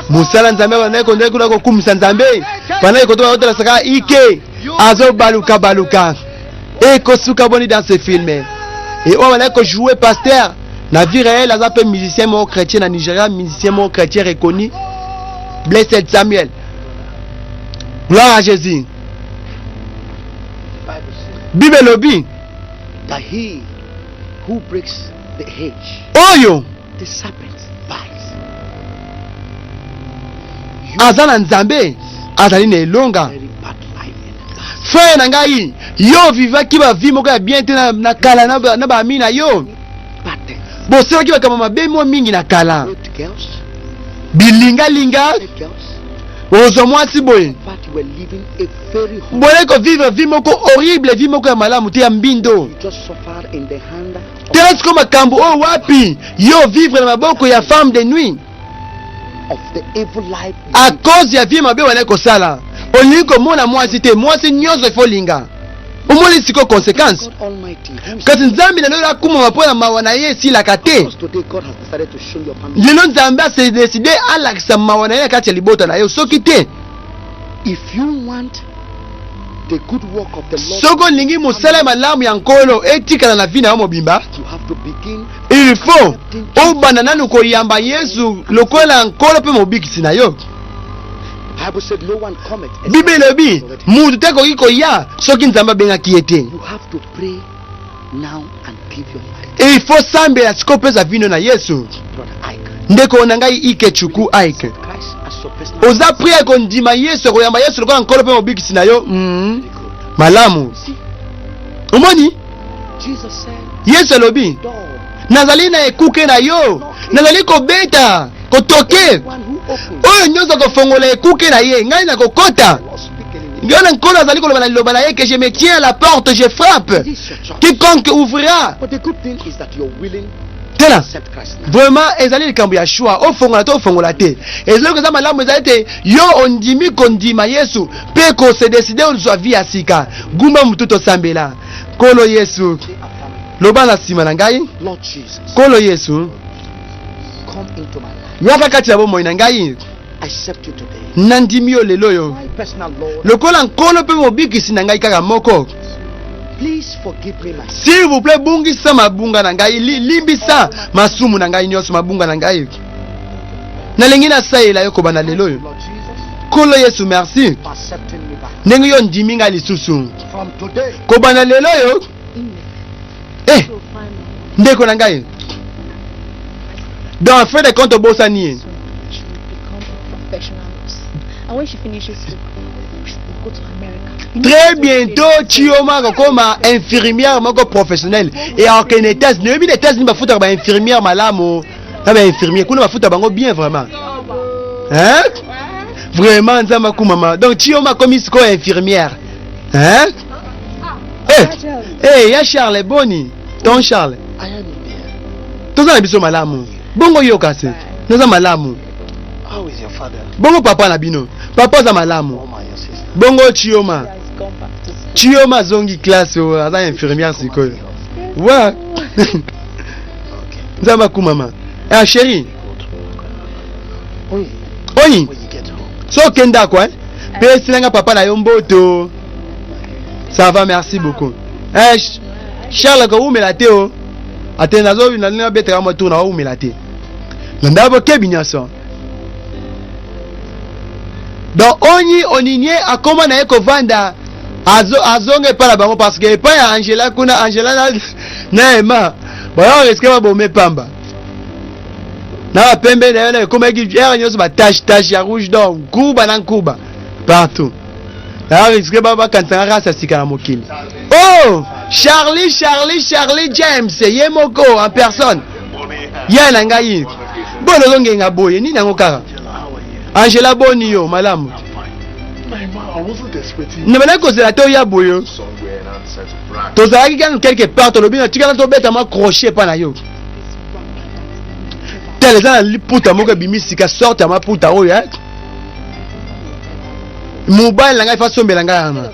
Mosala Nzambe abandaki kondaki kuna kokumisa Nzambe. Bandaki kotoba kotalasaka Ike azobaluka baluka. Ekosuka boni dans ce film. Et oyo abandaki kojouer pasteur na vie réelle aza mpe musicien moko chrétien na Nigeria, musicien moko chrétien reconnu. Blessed Samuel. Gloire à Jésus. Bible elobi That he who breaks the hedge, oyo the serpent bites. Aza na Nzambe azali na elonga. Very bad life in the past. Frère na ngai, yo vivaki ba vie moko ya bien te na, na kala na, ba- na baami na yo. Bad things. Bosalaki makambo mabe mwa mingi na kala. Raped girls, Bilingalinga, raped girls. ozwa mwasi boye. In fact, you were living a very horrible. Boye kovivre vie moko horrible, vie moko ya malamu te ya mbindo. You just suffered in the hand of, Tala sikoyo makambo oyo wapi yo vivre na maboko ya femme de nuit. of the evil life. you A lived. cause ya vie mabe wana kosala. Olingi komona mwasi te, mwasi nyonso ifo olinga. Omoni sikoyo conséquence. God Almighty, whom Kasi Nzambe na lelo akumama mpo na mawa na ye esilaka te. Because today God has decided to show your family. Lelo Nzambe ase décide alakisa mawa na ye na kati ya libota na yo soki te. If you want the good work of the Lord, Soki olingi mosala ya malamu ya Nkolo etikala na vie na yo mobimba, you have to begin il faut obanda nanu koyamba Yesu lokola Nkolo mpe mobikisi na yo. Bible said no one cometh except Bible elobi already. mutu te akoki koya soki Nzambe abengaki ye te. You have to pray now and give your life. Il faut sambela sikoyo opesa vino na Yesu. Brother Ike. Ndeko na ngai Ike Chuku Ike, Christ as your personal oza pri ya kondima Yesu, koyamba Yesu lokola Nkolo mpe mobikisi na yo. Very good. Malamu. See, Omoni Jesus said, Yesu alobi door. nazali na ekuke na yo, nazali kobeta kotoke, One who opens, oyo nyonso akofongola ekuke na ye ngai nakokota. the Lord speaking in Ndio na Nkolo azali koloba na liloba na ye que je me tiens à la porte, je frappe, It is your choice. quiconque ouvrira. But the good thing is that you're willing to Tela accept Christ now. vraiment ezali likambo ya choix, ofongola to ofongola te. Ezali eza malamu ezali te yo ondimi kondima Yesu mpe kose décider ozwa vie ya sika. Gumba motu tosambela. Nkolo Yesu, Say after me. loba na nsima na ngai. Lord Jesus, Nkolo Yesu, come into my life. yaka kati ya bomoi na ngai. Accept you today. Nandimi yo lelo oyo My personal Lord, lokola Nkolo mpe mobikisi na ngai kaka moko. please forgive me my sin. S'il vous plaît, bungisa mabunga na ngai, limbisa masumu na ngai nyonso, mabunga na ngai. Nalingi nasalela yo kobanda lelo oyo. Lord Jesus, Nkolo Yesu, merci for accepting me back. ndenge yo ndimi ngai lisusu From today, kobanda lelo oyo. Eh, ndeko na ngai, donc fin de compte obosani ye. She will become a professional nurse. And when she finishes school, she will go to America. You know Très what bientôt Chioma akokoma infirmière moko professionnelle e akokende États-Unis. Oyebi na États-Unis bafutaka bainfirmière malamu na bainfirmier kuna bafuta bango bien vraiment, hein? Vraiment Nzambe akumama. Donc Chioma akomi sikoyo infirmière, hein? Eh, eh, ya Charles, boni ton Charles? I am there. Toza na biso malamu. Bongo yo kasi naza malamu. How is your father? Bongo papa na bino? Papa aza malamu. Oma, your sister. Bongo Chioma? Has gone back to school. Chioma azongi classe oyo aza infirmière sikoyo wa. Okay. Nzambe akumama. Ah chéri. Oyi, Oyi, when you get home, so okenda kwa mpe esilanga papa na yo mboto. Ça va, merci beaucoup. Eh, Charles kowumela te o ate nazo nalingi abetaka mwa tour na owumela te na ndako bokebi nyonso. Donc onyi oninie akoma na ye kovanda azo azonga epai na bango parce que epai ya Angela kuna Angela na, na Emma bayo risque babome pamba na bapembe na yo na ekomaki ere nyonso batache tache ya rouge donc nkuba na nkuba partout na risque bakanisanga race ya sika na mokili. Oh Charlie Charlie Charlie James ye moko en personne ye na ngai boni ozongenga boye nini yango kaka Angela boni yo malamu nabandaki kozela te oya boye tozalaki kaka quelque part tolobi na tikala tobeta mwa crochet epa na yo tala eza na liputa moko ebimi sika sorte ya maputa oyo eh? Mobali na ngai fa sombela ngai wana.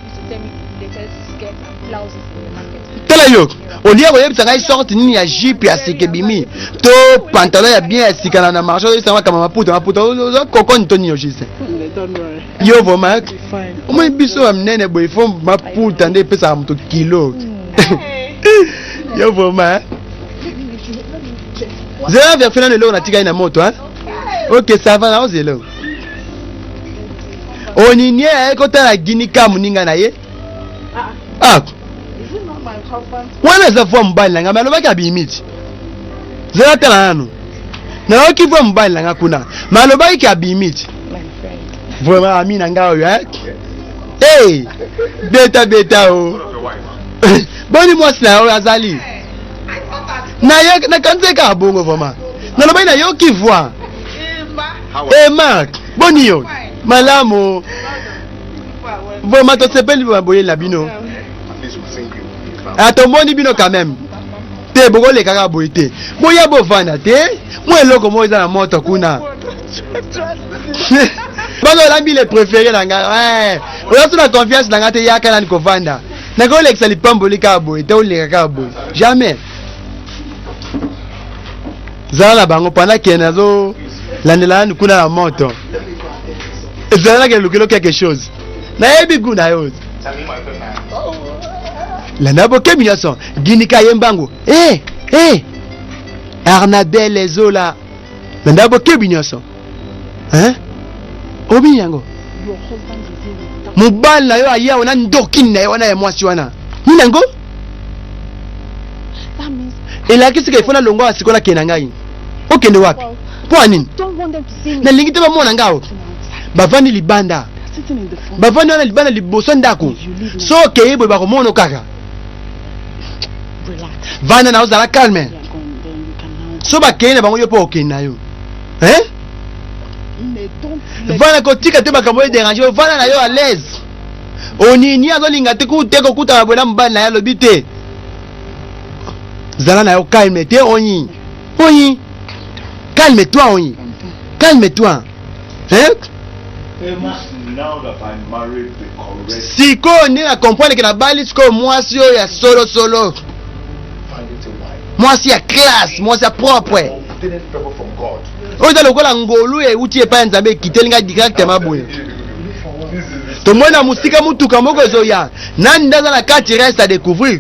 Tala yo, olia koyebisa ngai sorte nini ya jupe ya sika ebimi to pantalon ya bien ya sika na, na marché oyebisa ngai kama maputa maputa oza kokoni to nini Justin? Yo vraiment omoni biso ya minene boye fo maputa nde epesaka moto kilo. Yo vraiment zela verfe nano eloko natikali na moto hein? Ok ça va naozela oninie aye kotala ginika moninga na ye ah wana eza voi mobali na ngai me alobaki abimi ti zela tala nanu nayoki voi mobali na ngai kuna me alobaki ke abimi ti vraiment ami na ngai oyo eh? Hey, beta beta o oh. Boni mwasi na yo azali nakanisi kaka bongo vraiment nalobaki nayoki voi e Mark boni yo malamu vraiment tosepeli boyeli na bino tomoni bino quand même te bokoleka kaka boye te boya bovanda te mwa eloko moko eza na moto kuna bana olambi le préféré na ngai oza so na confiance na ngai te yaka nani kovanda nakolekisa lipamboli kaka boye te oleka kaka boye jamais zala na bango pendant ke nazo landela nani kuna na moto ezala nake lukelo quelque chose nayebi gu na yo landa bokebi nyonso ginika ye mbangu e eh, e eh. Arnabel ezola landa bokebi nyonso hein obini yango mobali na yo aya wana ndoki na ye wana ya mwasi wana nini yango elakisi ka ifo nalongwa ya sikoyo nakende na ngai okende wapi mpo ya nini nalingi te bamona ngai awa bavandi libanda bavandi wana libanda liboso ndako so okei boye bakomona kaka vanda na ozala calme so bakei na bango yo mpo okende na yo hein vanda kotika te makambo ederange yo vanda na yo à l'aise onini azolinga te te kokutana boye na mobali na ye alobi te zala na yo calme te onyi onyi calme toi onyi calme toi hein sikoyo nde na comprendre ke nabali sikoyo mwasi oyo ya solosolo mwasi ya classe mwasi ya propre oyo eza lokola ngolu euti epai ya nzambe ekiteli ngai directement boye tomoni na mosika motuka moko ezoya nani nde aza na kati reste à découvrir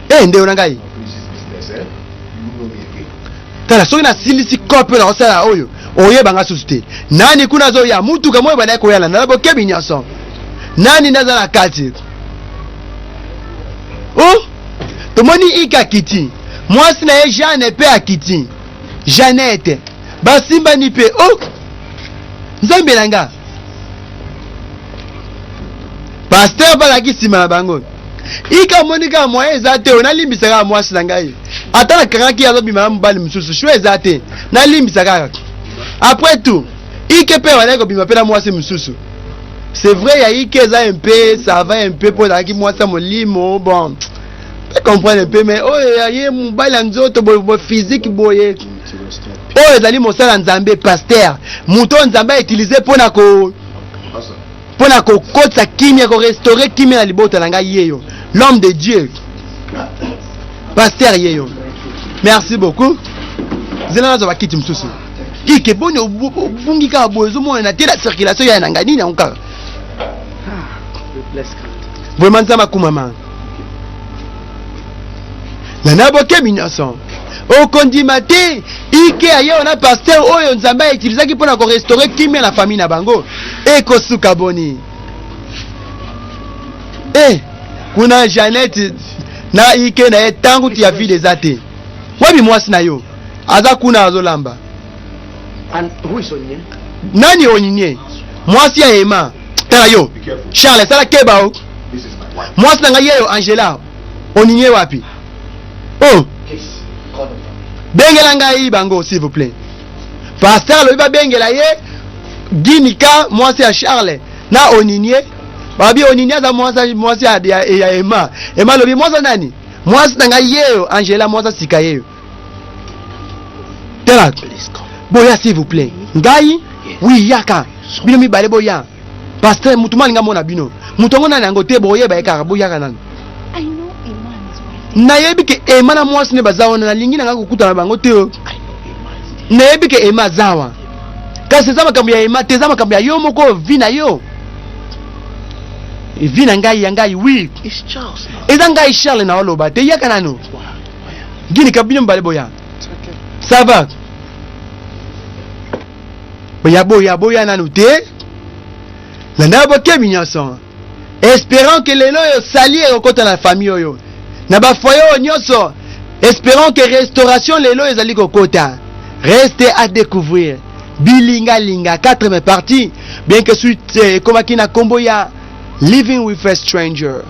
e ndeko na ngai tala soki nasilisi kope oyo nakosala oyo oyeba nga susu te nani kuna azoya motuka moko ebandaki koyala na bokebi nyonso nani nde aza na kati o oh, tomoni ike akiti mwasi na ye jeanne mpe akiti jeannette basimbani mpe o oh, nzambe na nga pasteur mpe azalaki nsima na bango ika omoni kaka moyen eza te oyo nalimbisa kaka mwasi na ngai ata nakangaki ye azobima na mobali mosusu shwe eza te nalimbisa kaka après tout ike mpe abandaki kobima mpe na mwasi mosusu c'est vrai ya ike eza un peu ça va un peu mpo ezalaki mwasi ya molimo bon pe comprendre un peu mais oyo ya ye mobali ya nzoto boye boye physique boye oyo ezali mosala ya nzambe pasteur moto oyo nzambe autilize mpo na ko mpo na kokotisa kimia korestaure kimia na libota na ngai yeyo l'homme de dieu pasteur yeyo merci beaucoup zela nazwa bakiti mosusu ike boni obungi kaka boye ozomonana te na circulation ya na ngai nini yango kaka vraiment nzambe akumama na na bokebi nyonso. Okondima te Ike aye wana pasteur oyo Nzambe autilisaki mpo na korestaure kimia na famille na bango. Ekosuka boni? Eh, kuna Jeannette na Ike na ye ntango ya vide eza te. Wapi mwasi na yo? Aza kuna azolamba. And who is Onyinye? Nani Onyinye? Mwasi ya Emma. Tala yo. Charles, sala keba o. Mwasi na ngai yeyo Angela. Onyinye wapi? Oh. Bengela ngai bango s'il vous plaît. Pasteur alobi babengela ye Ginika mwasi ya Charles na Onyinye. Babi Onyinye aza mwasi mwasi ya, ya, ya Emma. Emma alobi mwasi nani? Mwasi na ngai yeyo Angela mwasi sika yeyo. Tala. Boya s'il vous plaît. Ngai? Oui, yaka. Bino mibale boya. Pasteur mutu malinga mona bino. Mutu yango nani yango te boyeba ye kaka boyaka nanu. Nayebi ke Emma na mwasi ne baza wana nalingi na ngai kokutana bango te. Nayebi ke Emma aza awa. Kasi eza makambo ya Emma te, eza makambo ya yo moko vie na yo. Vie na ngai ya ngai oui. Eza ngai Charles na oloba te yaka nanu. Gini ka bino mibale boya. Ça va. Boya boya boya nanu te. Landa bokebi nyonso. Espérons que lelo oyo sali ekokota na famille oyo. Na ba foyer oyo nyonso. Espérons que restauration lelo ezali kokota. Reste à découvrir. Bilinga linga quatrième partie bien que suite ekomaki na kombo ya Living with a stranger.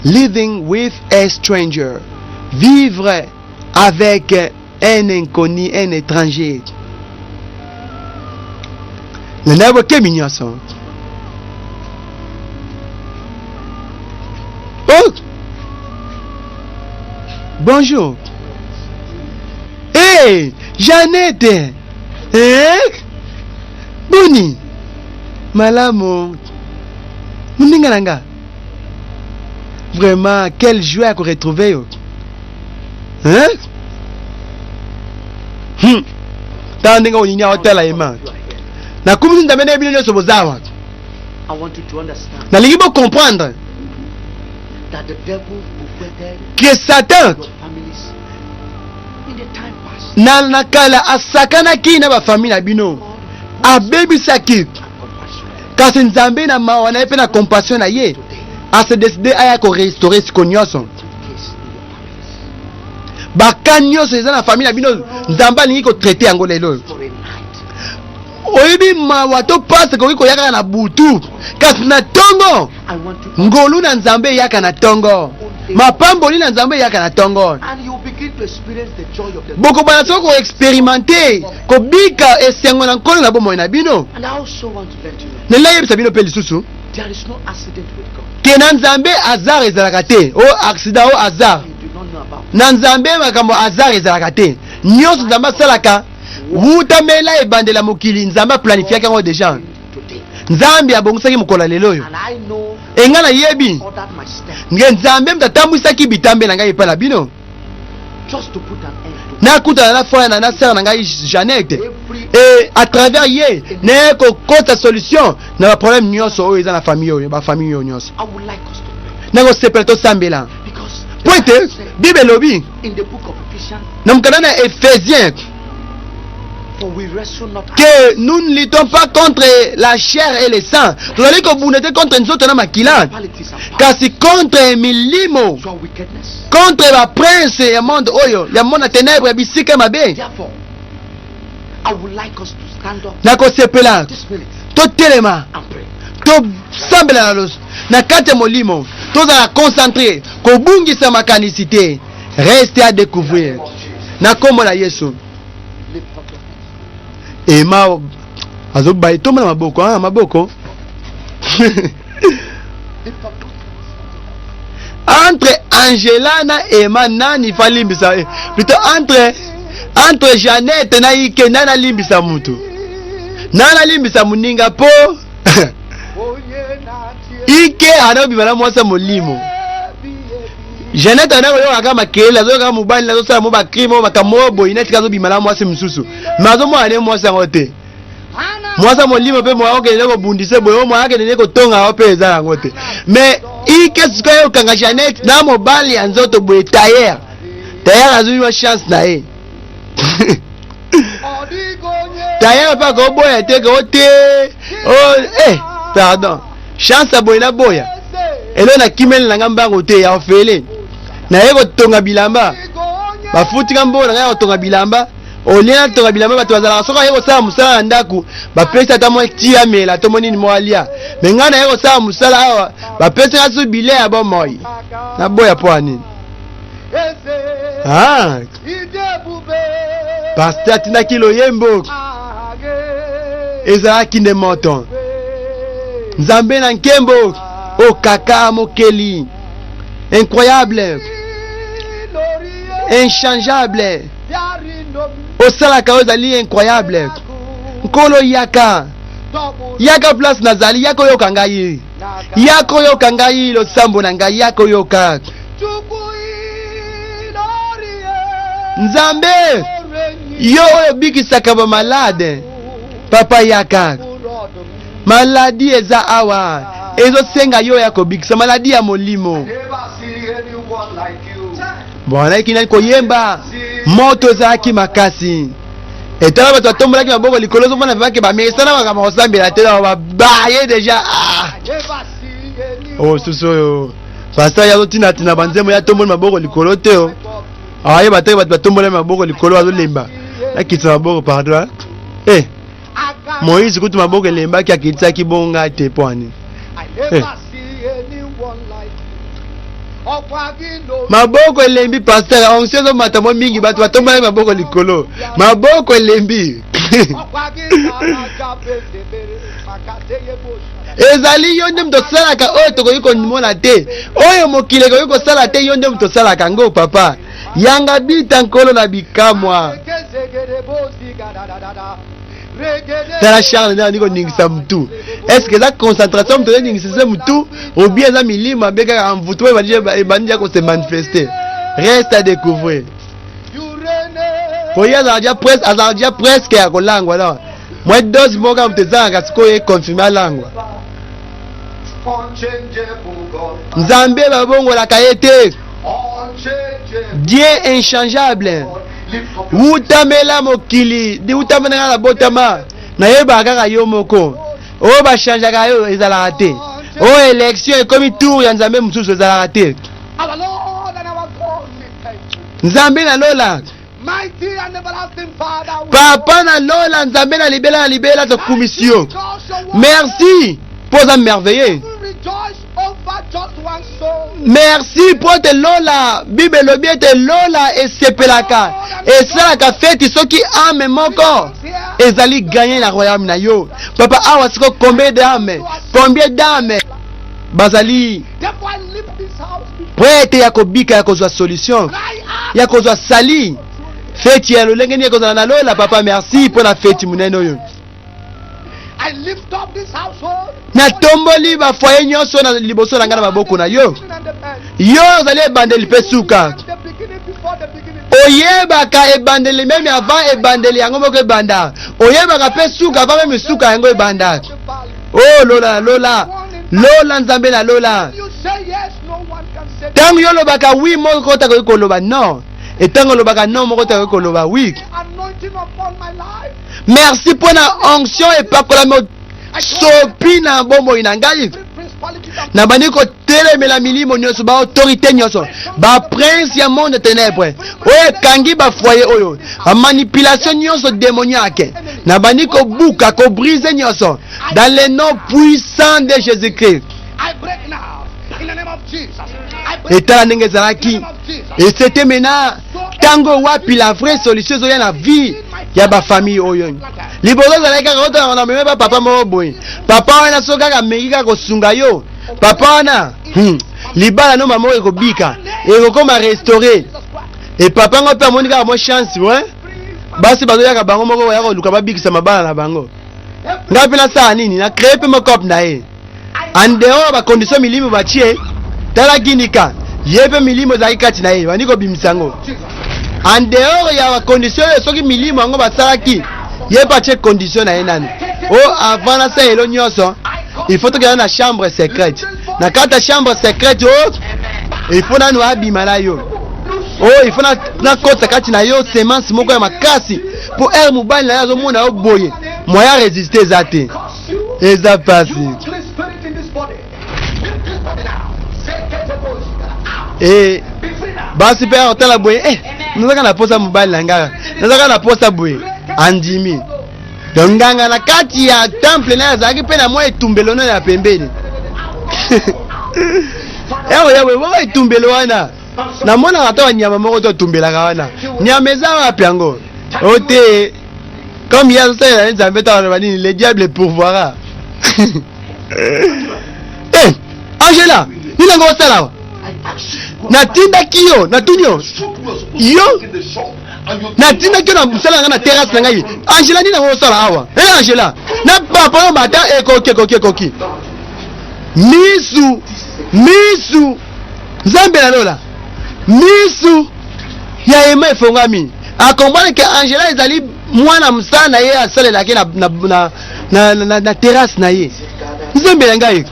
Living with a stranger. Vivre avec un inconnu, un étranger. Landa bokebi nyonso. Oh! Bonjour. Hey, Jeannette. Eh? Boni. Malamu. Muninga na nga. Vraiment, quelle joie ya ko retrouver yo. Hein? Tala ndenge onini aotala ye ma. Nakumisi Nzambe ndenge bino nyonso boza awa. Nalingi bo comprendre que Satan na na kala asakanaki na bafamille na bino, abebisaki, kasi Nzambe na mawa na ye mpe na compassion na ye ase decide aya ko restaurer siko nyonso baka nyonso eza na famille na bino. Nzambe alingi kotraite yango lelo oyo. Oyebi mawa to pasi ekoki koya kaka na butu, kasi na tongo ngolu na Nzambe eyaka na tongo, mapamboli na Nzambe eyaka na tongo. Bokobanda soki koexperimente kobika esengo na Nkolo na bomoi na bino. Nalingi nayebisa bino mpe lisusu ke na Nzambe hasard ezalaka te. O accident o hasard, na Nzambe makambo hasard ezalaka te. Nyonso Nzambe asalaka wuta mela ebandela mokili, Nzambe aplanifiaki yango deja. Nzambe abongisaki mokolo ya lelo oyo. Enga nayebi nge Nzambe moto atambwisaki bitambe na ngai epai na bino nakutana na frère na na sœur na ngai Jeannette, et à travers ye naye kokota solution na ba problème nyonso oyo eza na famille oyo, ba famille oyo nyonso. Nakosepela tosambela po ete Bible elobi na mokanda na Ephésiens que nous ne luttons pas contre la chair et le sang, tozali kobunda te contre nzoto na makila, kasi contre milimo, contre ba prince ya monde oyo, ya monde ya ténèbre, ya bisika mabe. Nakosepela totelema tosambela na loso na kati ya molimo, tozala concentré, kobungisa makanisi te. Reste à découvrir na kombo na Yesu. Ema azobaye tomba na maboko, ah, maboko entre Angela na Emma nani falimbisa, eh, plutôt entre Jeannette na Ike nani alimbisa mutu, nani alimbisa muninga po Ike anabima na mwasi ya molimo. Jeannette ana koyoka kaka makelele, azoyoka mobali azosala mo bacrime oyo makambo oyo boye, neti azobima na mwasi mosusu, me azomona ne mwasi yango te. Mwasi ya molimo mpe moya okende nde kobundisa boye, oyo moya akende nde kotonga yango mpe eza yango te. Me Ike sikoyo okanga Jeannette na mobali ya nzoto boye tailleur. Tayar azwi mwa chance na ye. Tayar mpe akoboya te ko te. Oh, eh, pardon. Chance ya boye naboya. Elo nakimeli na nga mbango te ya ofele. Naye kotonga bilamba. Bafuti nga mbongo na ngai ya kotonga bilamba. Olie natonga bilamba bato bazalaka soki aye kosala mosala na ndako bapesi ata mwa ti amela to mwa nini mwa alia. Me ngai naye kosala mosala awa bapesi nga su bilei ya bomoi. Naboya mpo ya nini? Ah. Pasteur atindaki loyembo ezalaki nde moto. Nzambe na nkembo o kaka mokeli incroyable inchangeable osalaka oyo ezali incroyable. Nkolo yaka, yaka place nazali, yaka oyoka ngai, yaka oyoka ngai losambo na ngai, yaka oyoka. Nzambe yo oyo obikisaka ba malade, papa yaka. Maladi eza awa ezosenga yo ya kobikisa maladi ya molimo. Bon, nayaki nani koyemba, moto ezalaki makasi. Etala bato batombolaki maboko likolo, ozomona vraiment ke bamesana makambo ya kosambela te, babaye deja. Ah! Oh, susu oyo pasteur ya azotina-tina banzembo ya tomboli maboko likolo te o. Ayeba te bato batombolaki maboko likolo bazolemba. Nakitisa maboko pardon. Eh! Moïse kutu maboko elembaki akitisaki bonga te mpo ani. Eh. Maboko elembi pasteur, onction ezomata mwa mingi, bato batombolaki maboko likolo. Maboko elembi. Ezali yo nde moto osalaka oyo tokoki komona te, oyo mokili ekoki kosala te, yo nde moto osalaka yango papa. Yanga bita nkolo na bikamwa. Tala Charles nde abandi koningisa mutu. Est-ce que eza concentration moto eningisa se mutu ou bien eza milimo mabe kaka envoûtement ebandi ebandi ya ko se manifester. Reste à découvrir. Po ye azalaka déjà presque azalaka déjà presque ya kolangwa non. Mwa dose moko ya moto ezangaka sikoyo e confirme alangwa. Nzambe babongolaka ye te. Dieu inchangeable. Wutamela mokili, di wutamela nga na botama, nayebaka kaka yo moko. Oyo ba changeaka yo ezalaka te. Oyo election ekomi tour ya Nzambe mosusu ezalaka te. Nzambe na lola. Papa na lola, Nzambe na libela na libela, tokumisi yo. Merci mpo oza merveilleux. Merci mpo ete lola, Bible elobi ete lola esepelaka, esalaka feti soki ame moko ezali gagne na royaume na yo. Papa, awa siko combien d'âme, combien d'âme bazali prete ya kobika, ya kozwa solution, ya kozwa sali feti ya lolenge nini ekozala na lola. Papa, merci mpo na feti monene oyo. Natomboli bafoye nyonso na liboso na ngai na maboko na yo. Yo ozali ebandeli mpe suka. Oyebaka ebandeli meme avant ebandeli yango moko ebanda. Oyebaka mpe suka avant meme suka yango ebanda. Oh lola lola lola Nzambe na lola. Ntango yo olobaka oui, moko te akoki koloba non. Et ntango olobaka non, moko te akoki koloba oui. Merci mpo na onction epakolami sopi na bomoi na ngai. Nabandi kotelemela milimo nyonso, ba autorité nyonso, ba prince ya monde ténèbre oyo ekangi ba foyer oyo, ba manipulation nyonso démoniaque. Nabandi kobuka, kobrise nyonso dans le nom puissant de Jésus-Christ. Etala ndenge ezalaki. Et c'était maintenant tango wapi la vraie solution ezoya na vie ya ba famille oyo. Liboso ezalaki kaka otala na meme ba papa moko boye. Papa wana soki kaka ameki kaka kosunga yo, papa wana libala no mama oyo ekobika, ekokoma restauré. E papa ngo mpe amoni kaka mwa chance, ouais. Basi bazoyaka bango moko koya koluka babikisa mabala na bango. Ngai mpe nasala nini? Na créer mpe mokop na ye. En dehors ba condition milimo batie, tala ginika ye mpe milimo ezalaki kati na ye, bandi kobimisa yango. En dehors ya ba condition oyo soki milimo yango basalaki, ye mpe atie condition na ye nani. O avant nasala elo nyonso, il faut tokenda na chambre secrète. Na kati ya chambre secrète o, il faut nanu abima na yo. Oyo il faut nakotisa kati na yo semence moko ya makasi mpo ere mobali na yo azomona yo boye, moyen ya resiste eza te, eza pasi. E basi mpe akotala boye, eh, nazaka na posa mobali na ngai, nazaka na posa boye, andimi. Donc nganga na kati ya temple naye azalaki mpe na mwa etumbelo naye ya pembeni. Ewe yawe bongo etumbelo wana namonaka ata banyama moko to atumbelaka wana, nyama eza wapi yango? O te, comme ye azosalela ye Nzambe, to aloba nini? Le diable pourvoira. Eh, Angela, nini yango osala awa? Natindaki yo, natuni yo, yo natindaki yo na mosala na ngai na terrasse na ngai. Angela, nini yango osala awa? E Angela, na papa yo mata ekoki ekoki ekoki misu misu. Nzambe na lola, misu ya ema efongami, akomprendre ke Angela ezali mwana mosala na ye asalelaki na, na, na, na, na, na terrasse na ye. Nzambe na ngai,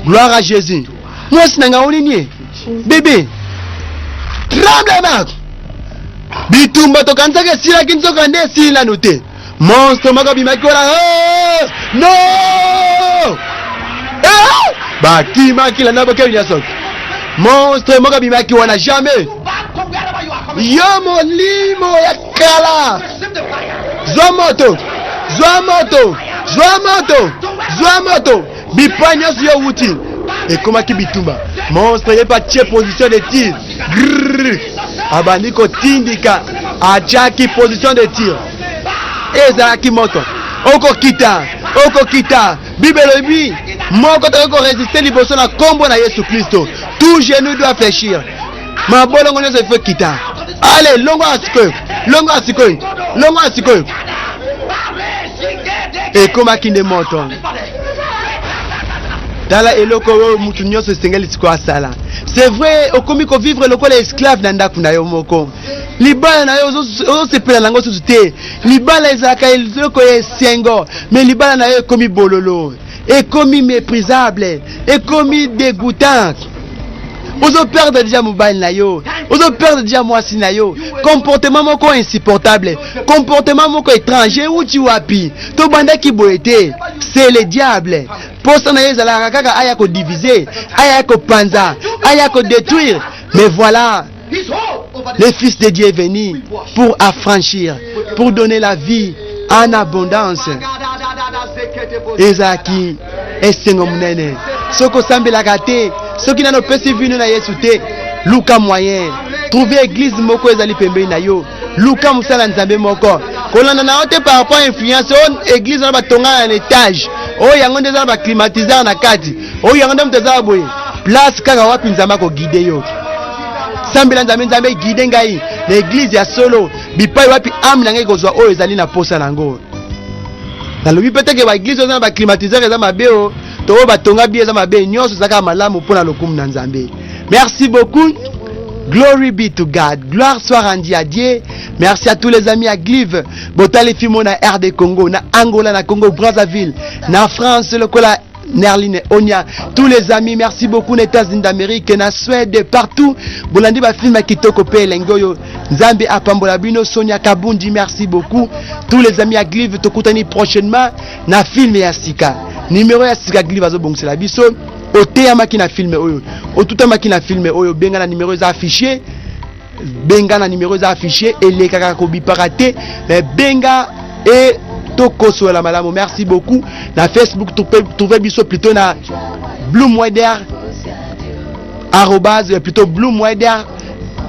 gloire à Jésus. Mwasi na ngai, onini ye bebe tremblement. Bitumba tokanisaki esilaki, nzoka nde esili nanu te. Monstre moko abimaki wana. Oh, no eh! Bakimaki landa bokeli nyonso. Monstre moko abimaki wana. Jamais yo molimo ya kala, zwa moto, zwa moto, zwa moto, zwa moto bipai nyonso yo wuti. Ekomaki bitumba. Monstre ye mpe atie position de tir. Grrr. Abandi kotindika, atiaki position de tir, ezalaki moto okokita okokita. Bible elobi moko tokoki koresiste liboso na nkombo na Yesu Kristo. Tout genou doit fléchir, mabolongo nyonso ifo ekita. Ale, longo ya sikoyo, longo ya sikoyo, longo ya sikoyo. Ekomaki nde moto. Tala eloko oyo mutu nyonso esengeli sikoyo asala. C'est vrai, okomi kovivre lokola esclave na ndako na yo moko. Libala na yo ozosepela nango susu te. Libala ezalaka eloko ya esengo, mais libala na yo ekomi bololo, ekomi méprisable, ekomi dégoûtant. Ozoperdre déjà mobali na yo, ozoperdre déjà mwasi na yo. Comportement moko insupportable, comportement moko étranger. Euti wapi? Tobandaki boye te. C'est le diable. Posa na ye ezalaka kaka aya kodivise, aya kopanza, aya kodétruire. Mais voilà, le Fils de Dieu est venu pour affranchir, pour donner la vie en abondance. Ezalaki esengo monene. Soki osambelaka te, soki nano opesi vino na Yesu te, luka moyen, trouve église moko ezali pembeni na yo, luka mosala Nzambe moko. Kolanda na yo te par rapport à influence oyo église wana batonga na étage oyo, yango nde eza na baclimatiseur na kati oyo, yango nde moto eza boye. Place kaka wapi Nzambe akoguide yo, sambela Nzambe: Nzambe, guide ngai na église ya solo, bipai wapi âme na ngai kozwa oyo ezali na posa na yango. Nalobi mpe teke baéglise oyo eza na baclimatiseur eza mabe, o to oyo batonga bi eza mabe. Nyonso eza kaka malamu mpo na lokumu na Nzambe. Merci beaucoup. Glory be to God. Gloire soit rendue à Dieu. Merci à tous les amis à Glive. Botali film na RD Congo, na Angola, na Congo Brazzaville, na France lokola Nerline Onia. Tous les amis, merci beaucoup. Na États-Unis d'Amérique, na Suède, partout. Bolandi ba film ya kitoko pe elengi oyo. Nzambe apambola bino. Sonia Kabundi, merci beaucoup. Tous les amis à Glive, tokutani prochainement na film ya sika. Numéro ya sika Glive azobongisela biso. Oteyamaki na film oyo, otutamaki na film oyo, benga na numéro eza affiché. Benga na numéro eza affiché, elekaka kobipaka te, mais benga e tokosola malamu. Merci beaucoup. Na Facebook, trouve biso plutôt na Bloomweder arobase, plutôt Bloomweder,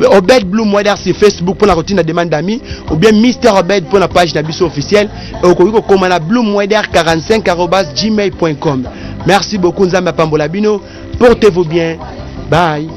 Obed Bloomweder sur Facebook mpona kotinda demande d'ami, ou bien Mister Obed mpona page na biso officielle. Okoki kokoma na bloomweder45@gmail.com. Merci beaucoup. Nzambe apambola bino. Portez-vous bien. Bye.